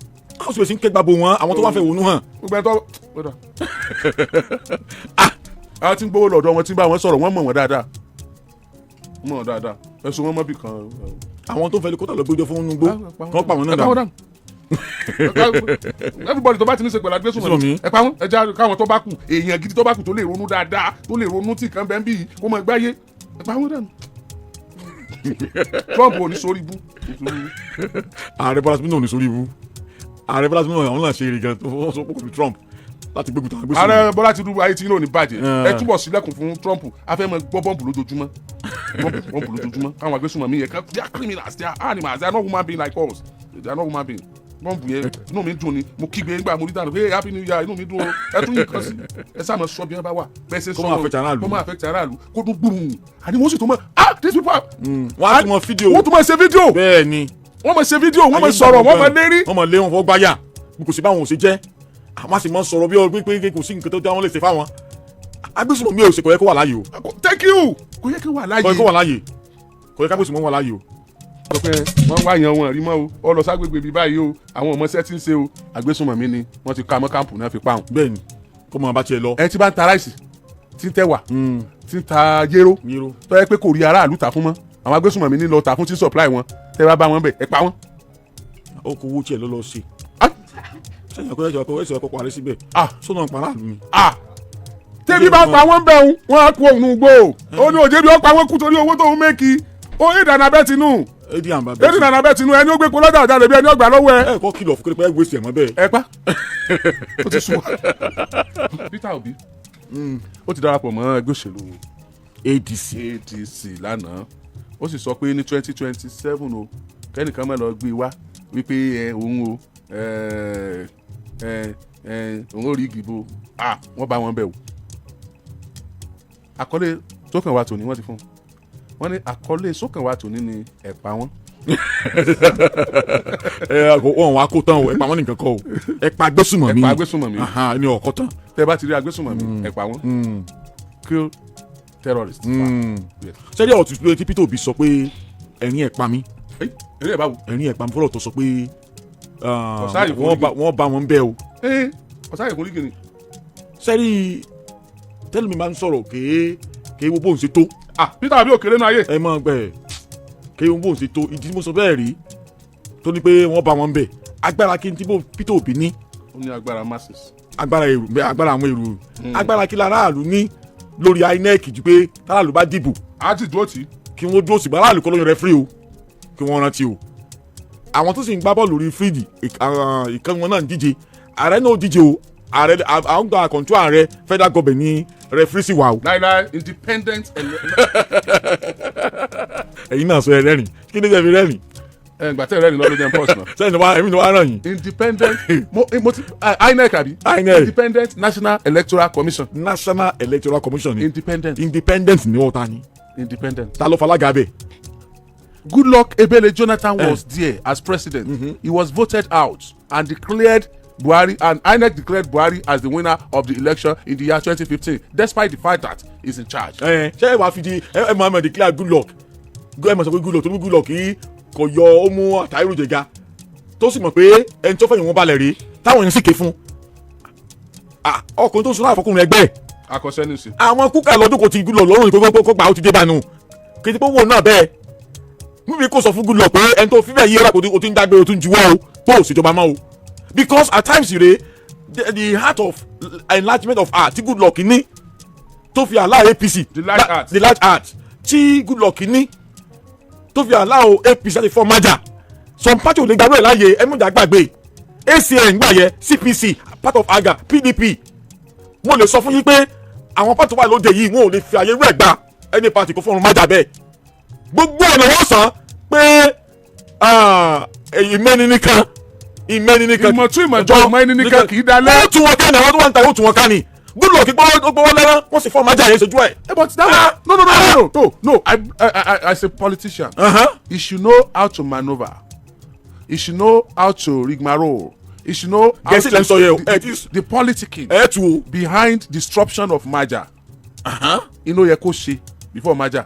house bẹ̀ sí ń kẹ́gbà bo wọn, àwọn tó wá fẹ́ wọnú hàn. Gbogbo ẹ̀ tọ́ gbọ́dọ̀. Àwọn tí ń gbowó lọ́dọ̀ wọn, tí ń bá wọn sọ̀rọ̀, wọ́n mọ̀ wọ́n dáadáa, mọ̀ wọ́n dáadáa. Ẹ̀sùn wọn mọ́ bì kan. Àwọn tó ń fẹ́ helicopter lọ gbójọ fún nugbó, kàn pa wọn náà Ẹ pa wọ́n dànù. dànù. Everybody tó bá ti ní ṣe pẹ̀lú agbésùnmọ̀mí, Sùnmọ̀mí. ẹ pa wọ́n. Ẹ já káwọn tó bá kù, èèyàn gidi tó bá kù, tó lè ronú dáadáa, tó lè ronú tí kan bẹ́ẹ̀ ń bí yìí, kó mọ gbáyé, ẹ pa wọ́n dànù. Trump ò ní sórí ibú. Ààrẹ Bọ́lá Tinubu náà ò ní sórí ibú. Ààrẹ Bọ́lá Tinubu náà, àwọn náà ṣe eré gan tó wọ́n sọ pé kò fi Trump láti gbégun tàwọn agbésùnmọ̀mí. Ààrẹ Bọ́lá Tinubu, ayé tí yín náà ò ní bàjẹ́. Ẹ túbọ̀ sílẹ̀kùn fún Trump. A fẹ́ mọ gbọ́ bọ́ǹbù lójoojúmọ́, bọ́ǹbù bọ́ǹbù lójoojúmọ́. Káwọn agbésùnmọ̀mí yẹn kan, they are criminals, they are animals, they are not human being like us, they are not human being. Bọ́ǹbù yẹn, inú mi dùn ni. Mo kígbe nígbà mo rí dànù pé happy new year. Inú mi dùn o. Ẹ tún yìí kan sí, ẹ sáà mọ sọ bí wọn bá wà bẹ́ẹ̀ ṣe Kó sọ máa affect aráàlú. Kó máa affect aráàlú, kó dún gbùrù. Àní wọ́n sì tún mọ̀, ah, these people are. Wọ́n á tún mọ fídíò. Wọ́n tún mọ̀ ṣe fídíò. Bẹ́ẹ̀ ni. Wọ́n mọ̀ ṣe fídíò, wọ́n mọ̀ sọ̀rọ̀, wọ́n mọ̀ lérí. Wọ́n mọ̀ lé, wọn fọwọ́ gbáyà, kò sí báwọn ò ṣe jẹ́. Àwọn á sì mọ̀ sọ̀rọ̀ bí ọgbẹ́ pé kò sí nǹkan tó dá wọn lè ṣe fáwọn agbésùnmọ̀mí. Ò ṣe, kò yẹ kó wà láàyè o. Thank you, kò yẹ kí wà láàyè. Kò yẹ kó wà láàyè, kò yẹ kágbésùnmọ̀ wà láàyè o. Sọ pé wọ́n wá yan wọn rí mọ́ o, ọ lọ ságbègbè bíi báyìí o, àwọn ọmọ iṣẹ́ tí ń ṣe o, àgbésùnmọ̀mí ni wọ́n ti ka mọ́ camp náà fi pa wọn. Bẹ́ẹ̀ ni, kó mọ̀ bá tiẹ̀ lọ. Ẹ tí bá ń ta rice, tí ń tẹ̀wà, tí ń ta jéró, Yéró. tó yẹ pé kò rí aráàlú ta fún mọ́, àwọn agbésùnmọ̀mí ní lọ ta fún, tí ń supply wọn, tẹ́ bá bá wọn bẹ̀, ẹ pa wọn. Ó kó owó tiẹ̀ lọ lọ sí. Ah. Sẹ́yìn ẹ̀kọ́ ẹ̀sọ́ ẹ̀kọ́ ẹ̀sọ́ ẹ̀kọ́ parí síbẹ̀. Ah. Sọ́nà paráàlú ni. Ah. Tẹ́bí bá pa wọ́n bẹ̀ ń wọ́n á kú òun gbó. Ó ní òjé bí ó pa wọ́n kú torí owó tó ń make. Ó ìdáná bẹ́ẹ̀ tinú. Edi àǹbá bẹ́ẹ̀. Ìdáná bẹ́ẹ̀ tinú, ẹni ó gbé polọ́jà jáde bí ẹni ó gbà lọ́wọ́ ẹ. Ẹ kọ́ kìlọ̀ fún pé ẹ wéṣẹ̀ mọ́ bẹ́ẹ̀. Ẹ pa ó ti sùn. Peter Obi, ó ti darapọ̀ mọ́ ẹgbẹ́ òṣèlú ADC. ADC lánàá. Ó sì sọ pé ní 2027 o, kẹ́nìkan má lọ gbé wá wípé ẹ òun o, ẹ ẹ ẹ òun ò rí ìdìbò. Ah, wọ́n bá wọn bẹ̀ o. Àkọlé sókàn wa tòní wọ́n ti fún un. Wọ́n ní àkọlé sókàn wa tòní ni ẹ̀pà wọn. Ẹ wọn wá kó tán o, ẹ pa wọn nìkan kọ o, ẹ pa agbésùmọ̀mí. Ẹ pa agbésùmọ̀mí. Ahan, ní ọkọ tán. Tẹ́ bá ti rí agbésùnmọ̀mí, ẹ̀pà wọn, kill terrorists. Yes. Sẹ́rí ọ̀rọ̀ tuntun tí Peter Obi sọ pé ẹ̀rín ẹ̀ pa mí. Ẹ eré ẹ̀ báwo? Ẹ̀rín ẹ̀ pa mí fọlọ́ tó sọ pé Ọ̀sáyè fún wọ́n bá wọn bẹ́ẹ̀ o. Ẹ ọ̀sáyè kún lígìrì. Sẹ́rí tẹ́lẹ̀ mi máa ń sọ̀rọ̀ kéé kéé wo bóun ṣe tó. Ah, Peter Obi ò kéré náà ayé. Ẹ máa gbẹ kéé wo bóun ṣe tó. Ìdí tí mo sọ bẹ́ẹ̀ rí tó ní pé wọ́n bá wọn bẹ̀, agbára kí n tí Peter Obi ní. Ó ní agbára masses. Agbára èrò bẹ́ẹ̀, agbára àwọn èrò, agbára kí láràlú ní lórí INEC ju pé táràlú bá dìbò A ti dúró tì í. Kí wọ́n dúró, ṣùgbọ́n aráàlú kọ́ ló yan referee o, kí wọ́n rántí o. Àwọn tó sì ń gbá bọ́ọ̀lù lórí field, ìkan wọn náà ń díje, ààrẹ náà ó díje o. Ààrẹ àwọn gba control ààrẹ, federal government ní referee sì wà o. Láíláí, independent. Ẹ̀yin náà sọ ẹ rẹ́rìn, kí ni ẹ fi rẹ́rìn? Ẹ ǹgbà tẹ́ rẹ́rìn lọ́dún jẹ́ pause náà. Sẹ́yìn wa èmi ni wàá ràn yín. Independent mo ti INEC àbí? INEC. Independent National Electoral Commission. National Electoral Commission ni. Independent. Independent ni wọ́n ta ni. Independent. Ta ló falága bẹ́ẹ̀? Goodluck Ebele Jonathan was there as president. He was voted out and declared Buhari, and INEC declared Buhari as the winner of the election in the year 2015, despite the fact that he's in charge. Ẹ ṣé ẹ wàá fi di ẹ máa mọ̀ declare good luck, ẹ mọ̀ sọ pé good luck tó ní good luck yìí kò yọ, ó mú Attahiru Jega tó sì mọ̀ pé ẹni tó fẹ̀yìn wọn balẹ̀ rí táwọn èèyàn sì ké fún. Ah, ọkùnrin tó ń sọ láàfọkùnrin fọkùnrin ẹgbẹ́ ẹ̀. Akọsẹ́ ní sí. Àwọn kúkà lọ́dún kò ti good luck lọ́rùn ní kó gbà ó ti dé bánu kì í ti pé wò náà bẹ́ẹ̀ mímí kò sọ fún good luck pé ẹni tó fi bẹ́ẹ̀ yí ọ̀rọ̀ kò ti ń dágbére, o ti ń juwọ́ o, tó ò ṣèjọba mọ́ o, because at times rè the heart of enlargement of heart tí good luck ní tó fi allow APC. The large heart. The large heart tí good luck ní tó fi allow APC láti form merger, some party ò lè gbàgbé ẹ̀ láàyè. Ẹ mọ̀jà gbàgbé ACN gbà yẹ, CPC, part of AGA, PDP. Mo lè sọ fún yín pé àwọn party wà lóde yìí, wọn ò lè fi àyè rẹ̀ gba any party kó form merger bẹ́ẹ̀. Gbogbo ọ̀nà wọn sàn pé ìmẹ́ni nìkan, ìmẹ́ni nìkan. Ìmọ̀tún ìmọ̀jọ ìmọ̀ ẹni nìkan kì í dalẹ̀. Ó tún wọn ká ní, àwọn tó wà ń ta ó tún wọn ká ní. Good luck gbọ́wọ́ lẹ́rán, wọ́n sì form merger yẹn sojú ẹ̀. Eh, but that one, no, no, no, no, no, no. I, as a politician, he should know how to maneuver. He should know how to rigmarole. He should know how Gẹ̀ẹ́sì lẹ́ ń sọ yẹn o. Ẹ the politicking ẹ tu o. behind disruption of merger. Inú yẹ kó ṣe before merger.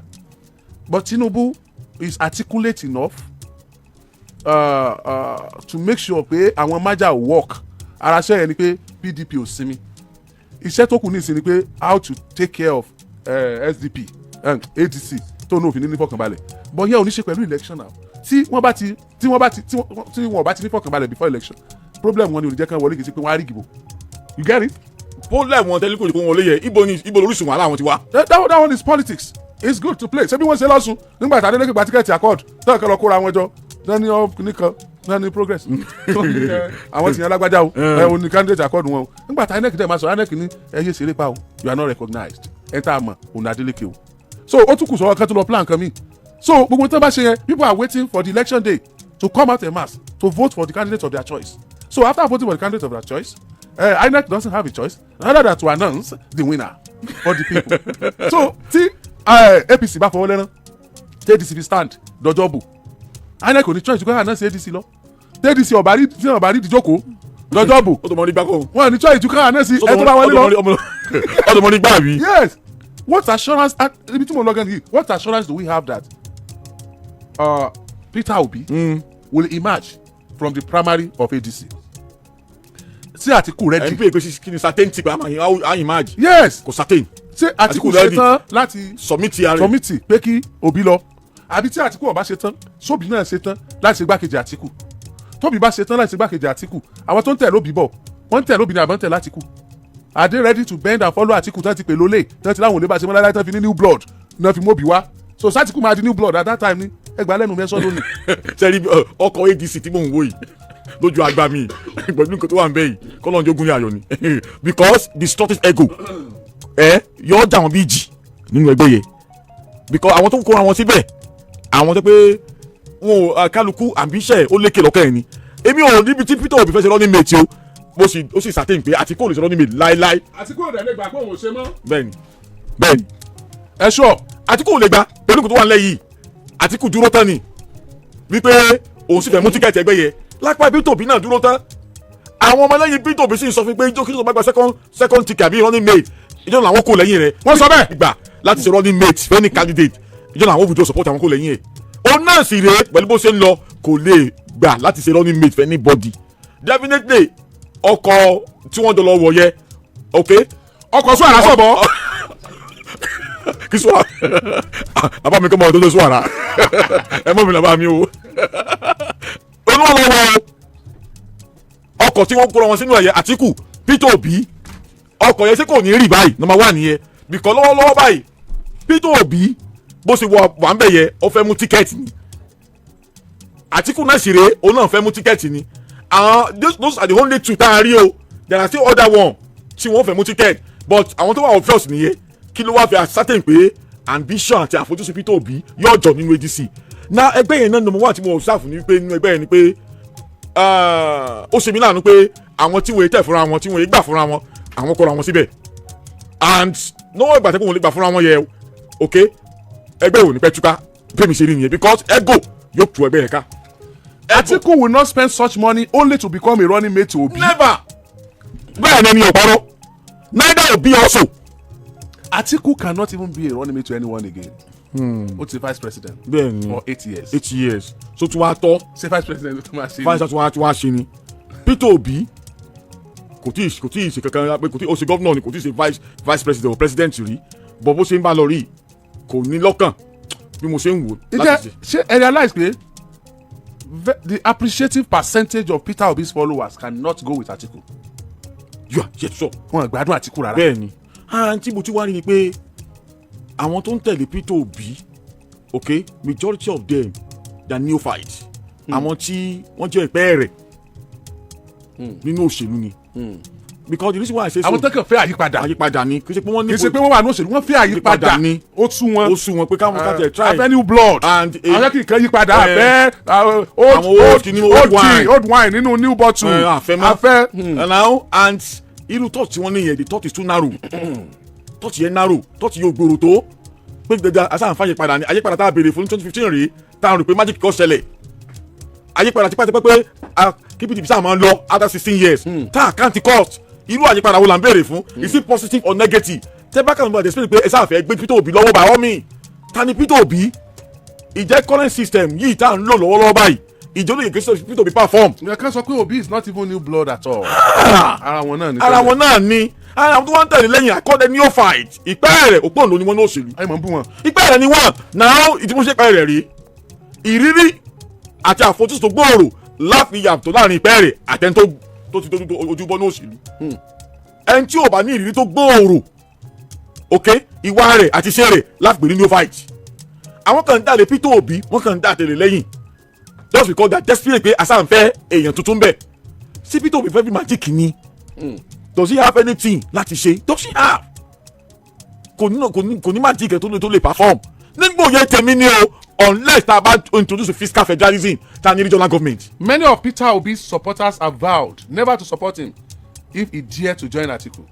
But Tinubu is articulate enough to make sure pé àwọn merger work. Ara ṣẹ́ yẹn ni pé PDP ò sinmi. Iṣẹ́ tó kù ní ìsìn ni pé how to take care of SDP, ADC tó ní òfin ní nífọ̀kànbalẹ̀, but yẹn ò ní ṣe pẹ̀lú election now. Tí wọ́n bá ti nífọ̀kànbalẹ̀ before election, problem wọn ni ò ní jẹ́ kán wọlé, kì í ṣe pé wọ́n á rí ìdìbò. You get it? Problem wọn tẹ́lẹ̀ kò ní kó wọn lé yẹ, ibo ni ibo lórísun wàhálà wọn ti wá. That one is politics. It's good to play. Ṣé bí wọ́n ṣe lọ́sùn nígbà tí Adeleke gba ticket Accord náà kẹ́ lọ kóra wọn jọ náà ní ọ nìkan náà ní Progress tó ní, ẹ, àwọn tìyẹn lágbájá o, ẹ ò ní candidate Accord wọn o. Nígbà tí INEC dẹ̀ máa sọ, INEC ní ẹ yé ṣeré pa o, you are not recognized. Ẹ tá a mọ̀ òun Adeleke o. So ó tún kù sọ́wọ́ kan tó lọ plan kan mi. So gbogbo tó bá ṣe yẹn, people are waiting for the election day to come out en masse to vote for the candidate of their choice. So after voting for the candidate of their choice, INEC doesn't have a choice other than to announce the winner for the people. So tí APC bá fọwọ́ lẹ́rán, tí ADC fi stand dọjọ́ bù, INEC ò ní choice kó announce ADC lọ. Tí ADC ọ̀bá rí, tí ọ̀bá rí ìdíjókòó dọjọ́ bù, Ó tó mọ ní gbáko. wọn ò ní choice kó announce ẹ tó bá wọlé lọ. Ó tó mọ ní gbà mí. Yes, what assurance, ibi tí mo lọ gan nìyí, what assurance do we have that Peter Obi will emerge from the primary of ADC? Sí Àtìkù Ẹ̀ ń ready? pè é pé kí ni certainty pé àmà emerge? Yes. Kò certain. Ṣé Àtìkù Àtìkù ready. ṣetán láti submit ara rẹ̀. submit pé kí Obi lọ? Àbí tí Àtìkù ọba ṣetán, sóbì náà ṣetán láti ṣe gbákejì Àtìkù? Tóbi bá ṣetán láti ṣe gbákejì Àtìkù, àwọn tó ń tẹ̀lé Obi bọ̀, wọ́n ń tẹ̀lé Obi ní àbọ̀ ń tẹ̀lé Àtìkù. Are they ready to bend and follow Atiku tán ti pè lólè, tán ti láwọn olè bá ṣe mọ́ láíláí, tán fi ní new blood náà fi m'Obi wá? So sátìkù máa di new blood at that time ni? Ẹgbàá lẹ́nu mẹ́sàn lónìí. Sẹ́rí ọkọ̀ ADC tí mò ń wò yìí lójú àgbà mi pẹ̀lú nǹkan tó wà ń bẹ̀ yìí, kọ́lọ́n jogun ní ayọ̀ ni, because destructive ego ẹ yọ jà wọn bí jì nínú ẹgbẹ́ yẹn, because àwọn tó ń kóra wọn síbẹ̀, àwọn tó pé wọn ò kálukú ambition ó lékè lọ́kàn ẹ̀ ni. Èmi ò níbi tí Peter Obi fẹ́ ṣe running mate o, mo sì ó sì certain pé Àtíkù ò lè ṣe running mate láéláé. Àtíkù ò dẹ̀ lè gbà pé òun ò ṣe mọ́. Bẹ́ẹ̀ni. Ẹ sọ. Àtíkù ò lè gbà pẹ̀lú nǹkan tó wà nílẹ̀ yìí. Àtíkù dúró tán ni wípé òun sì fẹ́ mú ticket ẹgbẹ́ yẹn. Lápá Peter Obi náà dúró tán. Àwọn ọmọlẹ́yìn Peter Obi sì ń sọ fún pé ijó kí ló bá gba second ticket àbí running mate, ìjọ làwọn kò lẹ́yìn rẹ̀. Wọ́n sọ bẹ́ẹ̀. Gbà láti ṣe running mate fẹ́ni candidate, ìjọ làwọn withdraw support àwọn kò lẹ́yìn ẹ̀. Òun náà sì rèé, pẹ̀lú bó ṣe ń lọ, kò lè gbà láti ṣe running mate fẹ́ni body. Definitely, ọkọ̀ tí wọ́n jọ lọ wọ̀ yẹ, ok. Ọkọ̀ sún àrà sọ̀bọ̀. Kí sọ àbá mi kọ́ mọ́ ọdún tó sún àrà ẹ mọ́ mi làbá mi o. Olúwalọ́wọ́ ọkọ̀ tí wọ́n kóra wọn sínú ẹ̀yẹ, Àtíkù, Peter Obi, ọkọ̀ yẹn ṣé kò ní rí báyìí? Number one nìyẹn, bìkọ́ lọ́wọ́lọ́wọ́ báyìí, Peter Obi bó ṣe wọ wà ń bẹ̀ yẹ, ó fẹ́ mú ticket ni. Àtíkù náà sì rèé, òun náà fẹ́ mú ticket ni. Àwọn those are the only two tá a rí o. There are still other one tí wọ́n fẹ́ mú ticket, but àwọn tó wà obvious nìyẹn. Kí ló wá fi ascertain pé ambition àti àfojúsùn Peter Obi yóò jọ nínú ADC na ẹgbẹ́ yẹn náà? Number one tí mo observe ni pé nínú ẹgbẹ́ yẹn ni pé ó ṣe mí láàánú pé àwọn tí wọ́n tẹ̀ fúnra wọn, tí wọ́n gbà fúnra wọn, àwọn kọ́ra wọn síbẹ̀. And níwọ̀n ìgbà tí wọ́n lè gbà fúnra wọn yẹ, ok, ẹgbẹ́ ò ní pẹ́ túká. Bí mi ṣe rí nìyẹn, because ego yóò tú ẹgbẹ́ yẹn ká. Atiku will not spend such money only to become a running mate to Obi. Never. Bẹ́ẹ̀ ni ẹni ọ̀pọ̀rọ̀, neither Obi also. Atiku cannot even be a running mate to anyone again. Ó ti vice president Bẹ́ẹ̀ni. for 8 years. 8 years, so tún wá tọ́. Ṣé vice president ló tún máa ṣe? Vice tún wá ṣe ni. Peter Obi kò tí ì ṣe kankan pé kò tí ó ṣe governor ni, kò tí ì ṣe vice president or president rí, but bó ṣe ń bá lọ rí, kò ní lọ́kàn bí mo ṣe ń wò Ǹjẹ́ láti ṣe. ṣé ẹ realize pé the appreciative percentage of Peter Obi's followers cannot go with Atiku? Yóò yẹ sọ. Wọn gbádùn Atiku rárá. Bẹ́ẹ̀ ni, àǹtí, mo ti wá rí ni pé àwọn tó ń tẹ̀lé Peter Obi, ok, majority of them, they are neophytes. Àwọn tí wọ́n jẹ́ ìpẹ́ rẹ̀ nínú òṣèlú ni, because the reason why I say so, Àwọn tó kàn fẹ́ àyípadà. Àyípadà ni, kì í ṣe pé wọ́n ní Kì í ṣe pé wọ́n wà ní òṣèlú, wọ́n fẹ́ àyípadà. Àyípadà ni. Ó sú wọn. Ó sú wọn pé káwọn ká tẹ̀ try. A fẹ́ new blood. And àwọn kì í kan yípadà, a fẹ́ old àwọn old kìíní, old old wine. tea, old wine nínú new bottle. A fẹ́ mọ́. A fẹ́. And now, and irú thought tí wọ́n ní yẹn, the thought is too narrow. Thought yẹn narrow, thought yẹn ò gbòòrò tó pé dandan asáǹfà àyípadà ni. Àyípadà tá a béèrè fún ní 2015 rèé, tá a rò pé magic kọ́ ṣẹlẹ̀. Àyípadà tipẹ́tipẹ́ pé kí PDP sáà máa ń lọ after 16 years, tá a count cost. Irú àyípadà wo là ń béèrè fún? Is it positive or negative? Tẹ́ bá kàn bá explain pé ẹ sáà fẹ́ gbé Peter Obi lọ́wọ́ by all means, ta ni Peter Obi? Ìjẹ́ current system yìí tá à ń lò lọ́wọ́lọ́wọ́ báyìí, ìjọ ló yẹ kí Peter Obi perform? Ìyẹn kan sọ pé Obi is not even new blood at all. Ara wọn náà ni. Ara wọn náà ni. Ara àwọn tó wọ́n ń tẹ̀lé lẹ́yìn akọ́dẹ neophyte, ìpẹ́ rẹ̀ òpóǹlò ni wọ́n ní òṣèlú. Ayé mọ̀ ń bú wọn. Ìpẹ́ rẹ̀ ni wọ́n náà. Ìdí mo ṣe ìpẹ́ rẹ̀ rí, ìrírí àti àfojúsùn tó gbòòrò láfi yàtọ̀ láàrin ìpẹ́ rẹ̀ àtẹni tó ti dojú ojú bọ́ ní òṣèlú. Ẹni tí ò bá ní ìrírí tó gbòòrò, ok, ìwà rẹ̀ àti iṣẹ́ rẹ̀ láfi pè ní neophyte. Àwọn kan ń dàlé Peter Obi, wọ́n kàn ń dà tẹ̀lé lẹ́yìn just because they are desperate pé asáǹfẹ́ èèyàn tuntun bẹ̀ sí. Peter Obi fẹ́ fi magic ni. Does he have anything láti ṣe? Does he have? Kò ní magic ẹ̀ tó lè perform nígbà òye tèmi ni o, unless tá a bá introduce fiscal federalism, tá a ní regional government. Many of Peter Obi's supporters have vowed never to support him if he dare to join Atiku.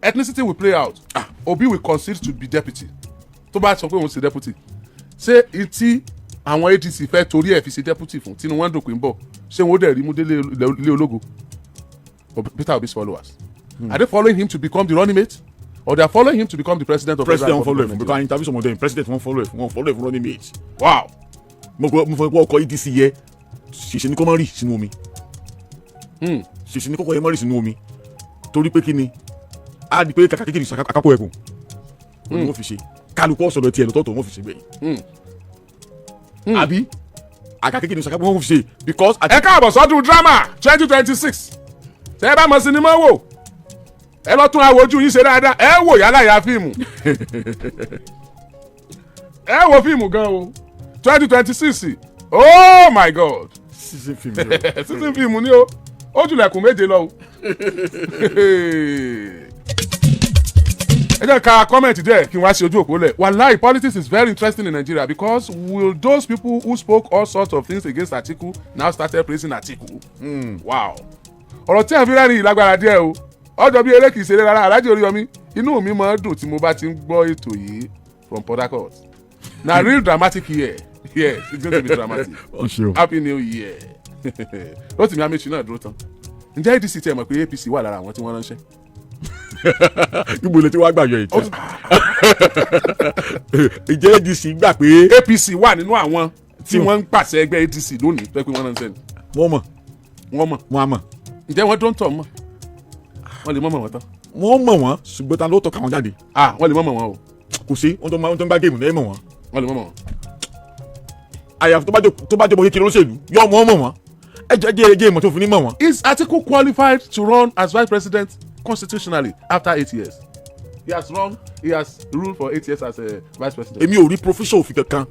Ethnicity will play out. Obi will concede to be deputy. Tó bá sọ pé òun ṣe deputy, ṣé etí àwọn ADC fẹ́ torí ẹ̀ fi ṣe deputy fún tínú wọn dùn pé ń bọ̀, ṣé wọn ó dẹ̀ rí mú délé ilé ológo? Peter Obi's followers, are they following him to become the running mate or they are following him to become the president of President Federal wọn follow ẹ fún Republic of because I interview some of them. President wọn follow ẹ fún, wọn follow ẹ fún running mate. Nigeria? Wow. Mo fọ pé ọkọ̀ ADC yẹ ṣèṣe ní kó má rì sínú omi, ṣèṣe ní kókó yẹ má rì sínú omi, torí pé kí ni a di pé kàkà kékeré àkápò ẹkùn ni wọ́n fi ṣe. Kálukú ọ̀sọ̀rọ̀ tiẹ̀ lọ́tọ̀ọ̀tọ̀ wọ́n fi ṣe gbẹ̀yìn, àbí àkà kékeré àkápò wọ́n fi ṣe because Ẹ káàbọ̀ sọ́dún drama 2026. Tẹ́ ẹ bá mọ sinimá wò. Ẹ lọ tún àwòjú yín ṣe dáadáa. Ẹ wò yálà ya fíìmù, ẹ wo fíìmù gan o. 2026, oh my God. Season film ni o. Season fíìmù ni o. Ó jùlẹ̀kùn méje lọ o. Ẹ jẹ́ ká comment díẹ̀ kí n wá sí ojú òpó lẹ̀. Wàláì, politics is very interesting in Nigeria, because will those people who spoke all sorts of things against Atiku now started praising Atiku? Wow, ọ̀rọ̀ tí a fi rẹ́rìn ìlágbára díẹ̀ o. Ọjọ́ bí eré kìí ṣeré rárá. Alhaji Oríyọmí, inú mi máa ń dùn tí mo bá ti ń gbọ́ ètò yìí from Port Harcourt. Na real dramatic year. Yes, it's going to be dramatic. Ó ṣeun. Happy new year. Rotimi Amechi náà dúró tán. Ǹjẹ́ ADC tiẹ̀ mọ̀ pé APC wà lára àwọn tí wọ́n ránṣẹ́? Níbo lè ti wá gbàgbọ́ ìtàn? Ìjẹ́ ADC gbà pé APC wà nínú àwọn tí wọ́n ń pàṣẹ ẹgbẹ́ ADC lónìí tó yẹ pé wọ́n ránṣẹ́ ni. Wọ́n mọ̀. Wọ́n mọ̀. Wọ́n á mọ̀. Ǹjẹ́ wọ́n dó ń tọ̀ mọ̀? Wọ́n lè mọ̀ mọ̀ wọ́n tán. Wọ́n mọ̀ wọ́n, ṣùgbọ́n ta ló tọ́ka wọn jáde? Ah, wọ́n lè mọ̀ mọ̀ wọ́n o. Kò sí wọ́n tó máa tó ń gbá game náà mọ̀ wọ́n. Wọ́n lè mọ̀ mọ̀ wọ́n. Àyàfi tó bá jọmọ kékeré olóṣèlú yọ wọ́n mọ̀ wọ́n. Ẹ jẹ́ jẹ́ jẹ́ ìmọ̀ tó fi ní mọ̀ wọ́n. Is Atiku qualified to run as vice president constitutionally after 8 years? He has ruled for 8 years as a vice president. Èmi ò rí provision òfin kankan,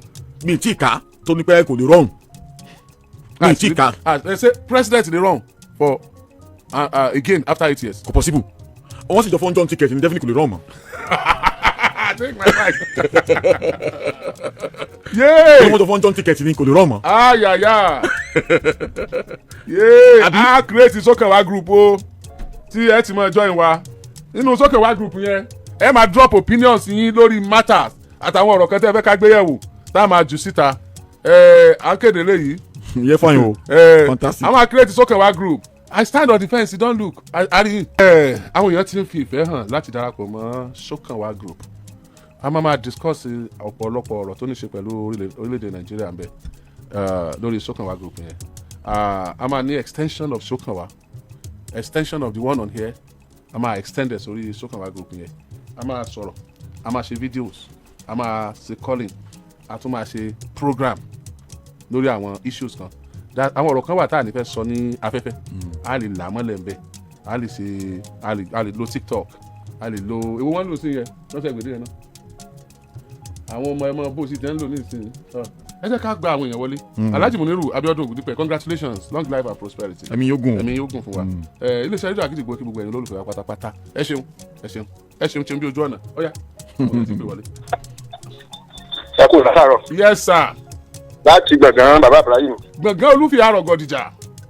mi ì tí ì ká tó ní pé kò lè rọrùn, mi ì tí ì ká. Ah, they say president dey run for again after 8 years. Kò possible. Wọ́n sì jọ fún joint ticket ní, definitely kò lè rọrùn mọ́. Take my mic. Yay! Wọ́n jọ fún joint ticket ní, kò lè rọrùn mọ́. Ayaya! Yay! Àbí? A create Sókànwá group o, tí ẹ ti máa join wa. Nínú Sókànwá group yẹn, ẹ máa drop opinions yín lórí matters àtàwọn ọ̀rọ̀ kan tẹ́ ẹ fẹ́ ká gbé yẹ̀wò tá a máa jù síta. Ẹ à ń kéde léyìí. Ìyẹn fine o. Fantastic. Àwọn create Sókànwá group. I stand on the fence, you don look. Ari àwọn èèyàn ti ń fi ìfẹ́ hàn láti darapọ̀ mọ́ Sókànwá group. A máa discuss ọ̀pọ̀lọpọ̀ ọ̀rọ̀ tó ní ṣe pẹ̀lú orílẹ̀-èdè Nàìjíríà ń bẹ lórí Sókànwá group yẹn. A máa ní extension of Sókànwá, extension of the one on here. A máa extend ẹ̀ sórí Sókànwá group yẹn. A máa sọ̀rọ̀, a máa ṣe videos, a máa ṣe calling, a tún máa ṣe program lórí àwọn issues kan. Àwọn ọ̀rọ̀ kan wà tá à ní fẹ́ sọ ní afẹ́fẹ́, a lè là á mọ́lẹ̀ ń bẹ̀, a lè ṣe, a lè lo TikTok, a lè lo èwo wọn lò sí yẹn lọ́sẹ̀ gbèdé yẹn náà. Àwọn ọmọ ẹmọ bó sì tẹ́ ń lò ní ìsìn. Ẹ jẹ́ ká gba àwọn èèyàn wọlé. Alhaji Muniru Abiodun Ogundipe, congratulations, long life and prosperity. Ẹ̀mí yóò gùn o. Ẹ̀mí yóò gùn fún wa. Ẹ iléeṣẹ́ rédíò Àgídìgbò, kí gbogbo ẹ̀yin olólùfẹ́ wa pátápátá, ẹ ṣeun, ẹ ṣeun, ẹ ṣeun ṣeun bí ojú ọ̀nà. Ọ̀yá, àwọn èèyàn ti pè wọlé. Ẹ kú látàárọ̀. Yes sir. Láti Gbọ̀ngàn, bàbá Ibrahim. Gbọ̀ngàn Olúfi àrògọ̀dìjà.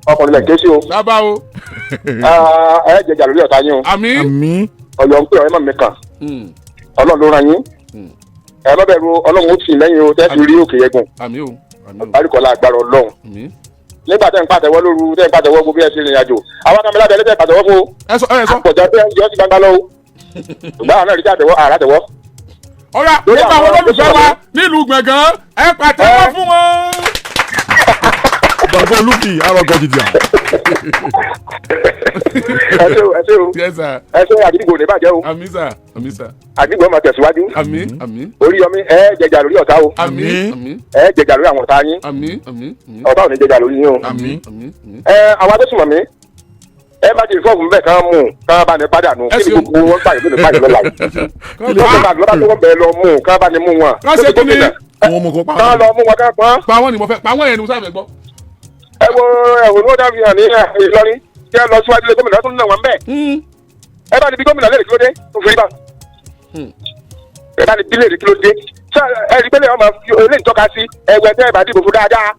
Ọkùnrin lẹ̀ ké sí o. Bàbá o. Ah, ẹ jẹjà lórí ọ̀tá yín o. Àmín. Àmín. Ọ̀yọ́ ń pè ọ́, ẹ má mi kàn. Ọlọ́run ló rán yín. Ẹ má bẹ̀rù, Ọlọ́run ó tì í lẹ́yìn o, tẹ́ fi rí òkè yẹn gùn. Àmín o, àmín o. Àríkọ́lá agbára Ọlọ́run. Àmín. Nígbà tẹ́ ń pàtẹ́wọ́ lóru, tẹ́ ń pàtẹ́wọ́ gbogbo bí ẹ ṣe rìnrìn àjò, àwọn kan lábẹ́ ẹlẹ́tẹ̀ pàtẹ́wọ́ fún o. Ẹ sọ, ẹ sọ. Àpọ̀jọ́ tẹ́ ń yọ sí gbangba lọ́wọ́, ṣùgbọ́n àwọn náà rí tàtẹ́wọ́ àràtẹ́wọ́. Ọ̀yá, Lórí gbogbo àwọn àwọn olólùfẹ́ wa nílùú Gbọ̀ngàn, ẹ pàtẹ́wọ́ fún wọn. Bàbá Olúfi àrògọ̀dìjà. Ẹ ṣé o, ẹ ṣé o. Yes sir. Ẹ ṣé, Àgídìgbò ní bàjẹ́ o. Àmín sir, àmín sir. Àgídìgbò máa tẹ̀síwájú. Àmín, àmín. Oríyọmí, ẹ jẹjà lórí ọ̀tá o. Àmín, àmín. Ẹ jẹjà lórí àwọn ọ̀tá yín. Àmín, àmín, àmín. Ọ̀tá ò ní jẹjà lórí yín o. Àmín, àmín, àmín. Ẹ àwọn adésùnmọ̀mí, ẹ bá ti fọ́ọ̀mù bẹ́ẹ̀ kán mú un kán bá ní padà nù. Ẹ Kí ni ṣeun. gbogbo wọn pààyàn lónìí pààyàn lọ́la yìí? Lọ́ba lọ́ba tó wọ́n bẹ̀ẹ́ lọ mú un kán bá ní mú wọn. Kán ṣe kí ni? Wọ́n mú kó pa. Kán lọ mú wọn, kán pọ́n. Pa wọ́n ni mo fẹ́, pa wọ́n yẹn ni mo sábẹ̀ gbọ́. Ẹ wo ẹ̀hónú ó dábìí hàn ní Ìlọrin kí ẹ lọ síwájú lé gómìnà tó ń nà wọ́n bẹ́ẹ̀. Ẹ bá ní bí gómìnà léèrè kí ló dé tó fi rí bá. Ẹ bá ní bí léèrè kí ló dé. Ṣé ẹ rí pé lè ọmọ eléyìí tọ́ka sí ẹgbẹ́ tẹ́ ẹ bá dìbò fún dáadáa?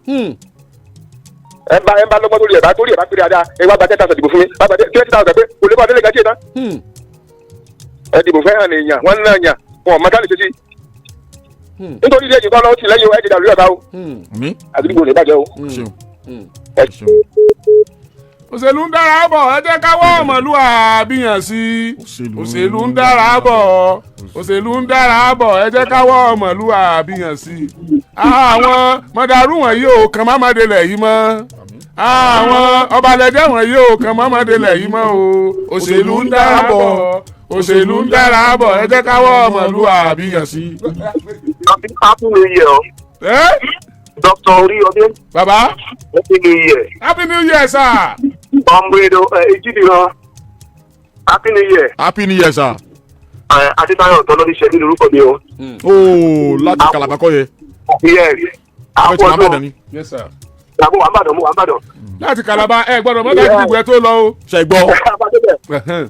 Ẹ bá lọ́gbọ́n torí ẹ̀ bá pé dáadáa, ẹ wá gba 10,000 dìbò fún mi, wá gba 20,000 pé kò lè bá ọdún lè gàdí ẹ̀ tán. Ẹ dìbò fẹ́ hàn èèyàn, wọ́n ń náà yàn wọn ò mọ táwọn lè ṣe sí. Nítorí ilé ìjìnká ọlọ́wọ́ tì lẹ́yìn o, ẹ jẹjà lórí ọ̀tá o. Àmín. Àdúgbò ní bàjẹ́ o. Ṣeun. Ẹ ṣeun. Òṣèlú ń dára bọ̀, ẹ jẹ́ ká wá ọmọlúwàbí yàn sí i. Òṣèlú Òṣèlú ń dára bọ̀, òṣèlú ń dára bọ̀, ẹ jẹ́ ká wá ọmọlúwàbí yàn sí i. Àwọn mọ̀dàrú wọ̀nyí ò kàn má má délẹ̀ yìí mọ́. Àwọn ọbalẹ̀jẹ̀ wọ̀nyí ò kàn má má délẹ̀ yìí mọ́ o. Òṣèlú ń dára bọ̀, òṣèlú ń dára bọ̀, ẹ jẹ́ ká wá ọmọlúwàbí yàn sí i. Happy New Year o. Ẹ́ Dr. Oríyọmí, bàbá. Happy New Year. Happy new year, sir. Ọmọ èdè Ejìdìran. Happy New Year. Happy New Year, sir. Adébáyọ̀ Tọ́lọ́níṣẹ́ ní orúkọ mi o. Ooo, láti Calabar kọ́ yẹ. Yes. Àwọn tí Àwọn wàá ọdún bàdàn ni. Yes, sir. Àbọ̀ wà ń bàdàn, mo wà ń bàdàn. Láti Calabar, ẹ gbọ́dọ̀ mọ́tà ìdìbò ẹ tó lọ o. Ṣe gbọ́. Ẹ̀hẹ́n.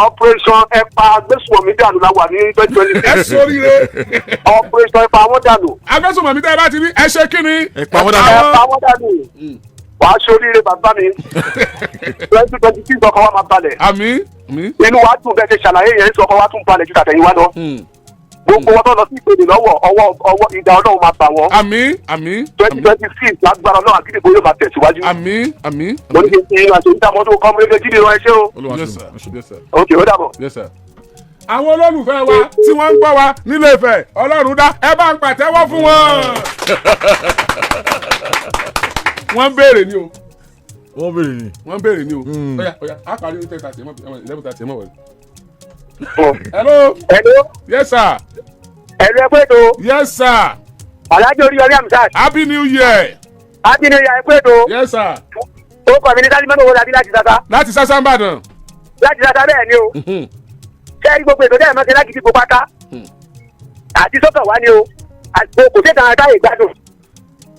Operation ẹ̀pà agbésùnmọ̀mí dànù la wà ní 2026. Ẹ sóríire. Operation ẹ̀pà àwọn dànù. Agbésùnmọ̀mí tẹ́ ẹ bá ti rí, ẹ ṣe kí ni? Ẹ pa wọ́n dànù. Ẹ̀pà àwọn dànù. Wàá ṣoríire bàbá mi. 2026 ọkọ̀ wa máa balẹ̀. Àmín, àmín. Inú wa dùn bẹ́ẹ̀ ṣe ṣàlàyé yẹn, sọ ọkọ̀ wa tún balẹ̀ ju tàtẹ̀yìnwá lọ. Gbogbo wọn tó lọ sí ìpele lọ́wọ́ ọwọ́ ọwọ́ ìdá Ọlọ́run máa bà wọ́n. Àmín, àmín. twenty Àmín, twenty six lágbára Ọlọ́run, àkíndìbò yóò máa tẹ̀síwájú. àmín, àmín. Mo ní kí n ti inú àti onídàmọ́tò kọ́múrẹ́gẹ́ jíde rán ẹṣẹ́ o. Olúwa Yes, ṣeun. sir. Ẹ ṣeun. Yes, sir. Ok, ó dàbọ̀. Yes, sir. Àwọn olólùfẹ́ wa tí wọ́n ń gbọ́ wa nílé Ifẹ̀, Ọlọ́run dá, ẹ bá ń pàtẹ́wọ́ fún wọn. Wọ́n ń béèrè ni o. Wọ́n béèrè ni. Wọ́n ń béèrè ni o. Ọ̀yà, ọ̀yà, á parí ní 10:30, 11:30, ẹ mọ̀ wọlé. Hello. Hello. Yes, sir. Ẹ̀rọ ẹgbẹ́ ètò. Yes, sir. Alhaji Oríyọmí Hamzat. Happy New Year. Happy New Year, ẹgbẹ́ ètò. Yes, sir. Ó kọ̀ mí ní Sálímọ́nù owó labí láti Sasa. Láti Sásá Ìbàdàn. Láti Sasa bẹ́ẹ̀ ni o. Ṣé ẹ rí gbogbo ètò dẹ́rẹ̀ mọ́ṣẹ́ láti dìbò pátá? Àti sọ́kàn wá ni o. Àgbo kò sí ìtàn àtàyè gbádùn.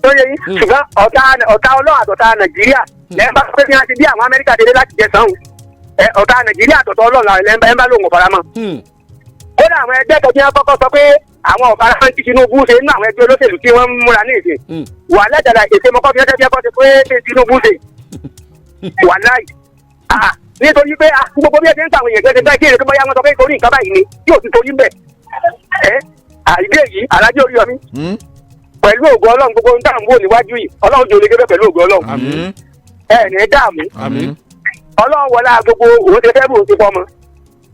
Tó yẹ yín, ṣùgbọ́n ọ̀tá ọ̀tá Ọlọ́run àtọ̀tá Nàìjíríà lẹ́yìn bá pé kí wọ́n ti bí àwọn Amẹ́ríkà délé láti jẹ sàn. Ọ̀tá Nàìjíríà àtọ̀tọ̀ Ọlọ́run lẹ́yìn bá lóun ò faramọ́. Kódà àwọn ẹgbẹ́ kan tí wọ́n kọ́kọ́ sọ pé àwọn ọ̀fara tí Tinubu ṣe nínú àwọn ẹgbẹ́ olóṣèlú tí wọ́n ń múra ní ìsìn wà lẹ́dàdà ètè mọ́kọ́ fi ẹ́sẹ̀ bí ẹ̀kọ́ ti pé ṣe Tinubu ṣe wà láì. Ah, nítorí pé ah, gbogbo bí ẹ ṣe ń sàwọn èèyàn gẹ́gẹ́ bẹ́ẹ̀ kí èrè tó bá yá wọn sọ pé torí nǹkan báyìí ni tí ò ti torí bẹ́ẹ̀. Ẹ àìdí èyí, Alájọ Oríyọmí, pẹ̀lú ògo Ọlọ́run, gbogbo ohun tá à ń wò níwájú yìí, Ọlọ́run jòlè gẹ́gẹ́ pẹ̀lú ògo Ọlọ́run. Àmín. Ẹ ní dààmú. Àmín. Ọlọ́run wọlá gbogbo òun ti fẹ́ bù òun ti fọmọ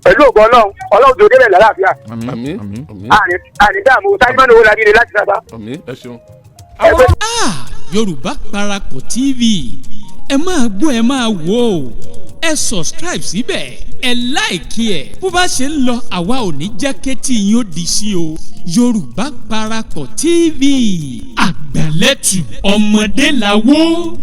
pẹ̀lú ògo Ọlọ́run, Ọlọ́run jòlè bẹ́ẹ̀ lálàáfíà. Àmín, àmín. Àní dààmú. Sáyẹ́mánì owó labí ni láti sábà. Àmín, ẹ ṣeun. Ah, Yorùbá Parapọ̀ TV, ẹ máa gbọ́, ẹ máa wò ó, ẹ subscribe síbẹ̀, ẹ like ẹ̀. Bó bá ṣe ń lọ, àwa ò ní jẹ́ kétí yín ó di sí o. Yorùbá Parapọ̀ TV, àgbàlẹ́tù ọmọdé làwọ̀.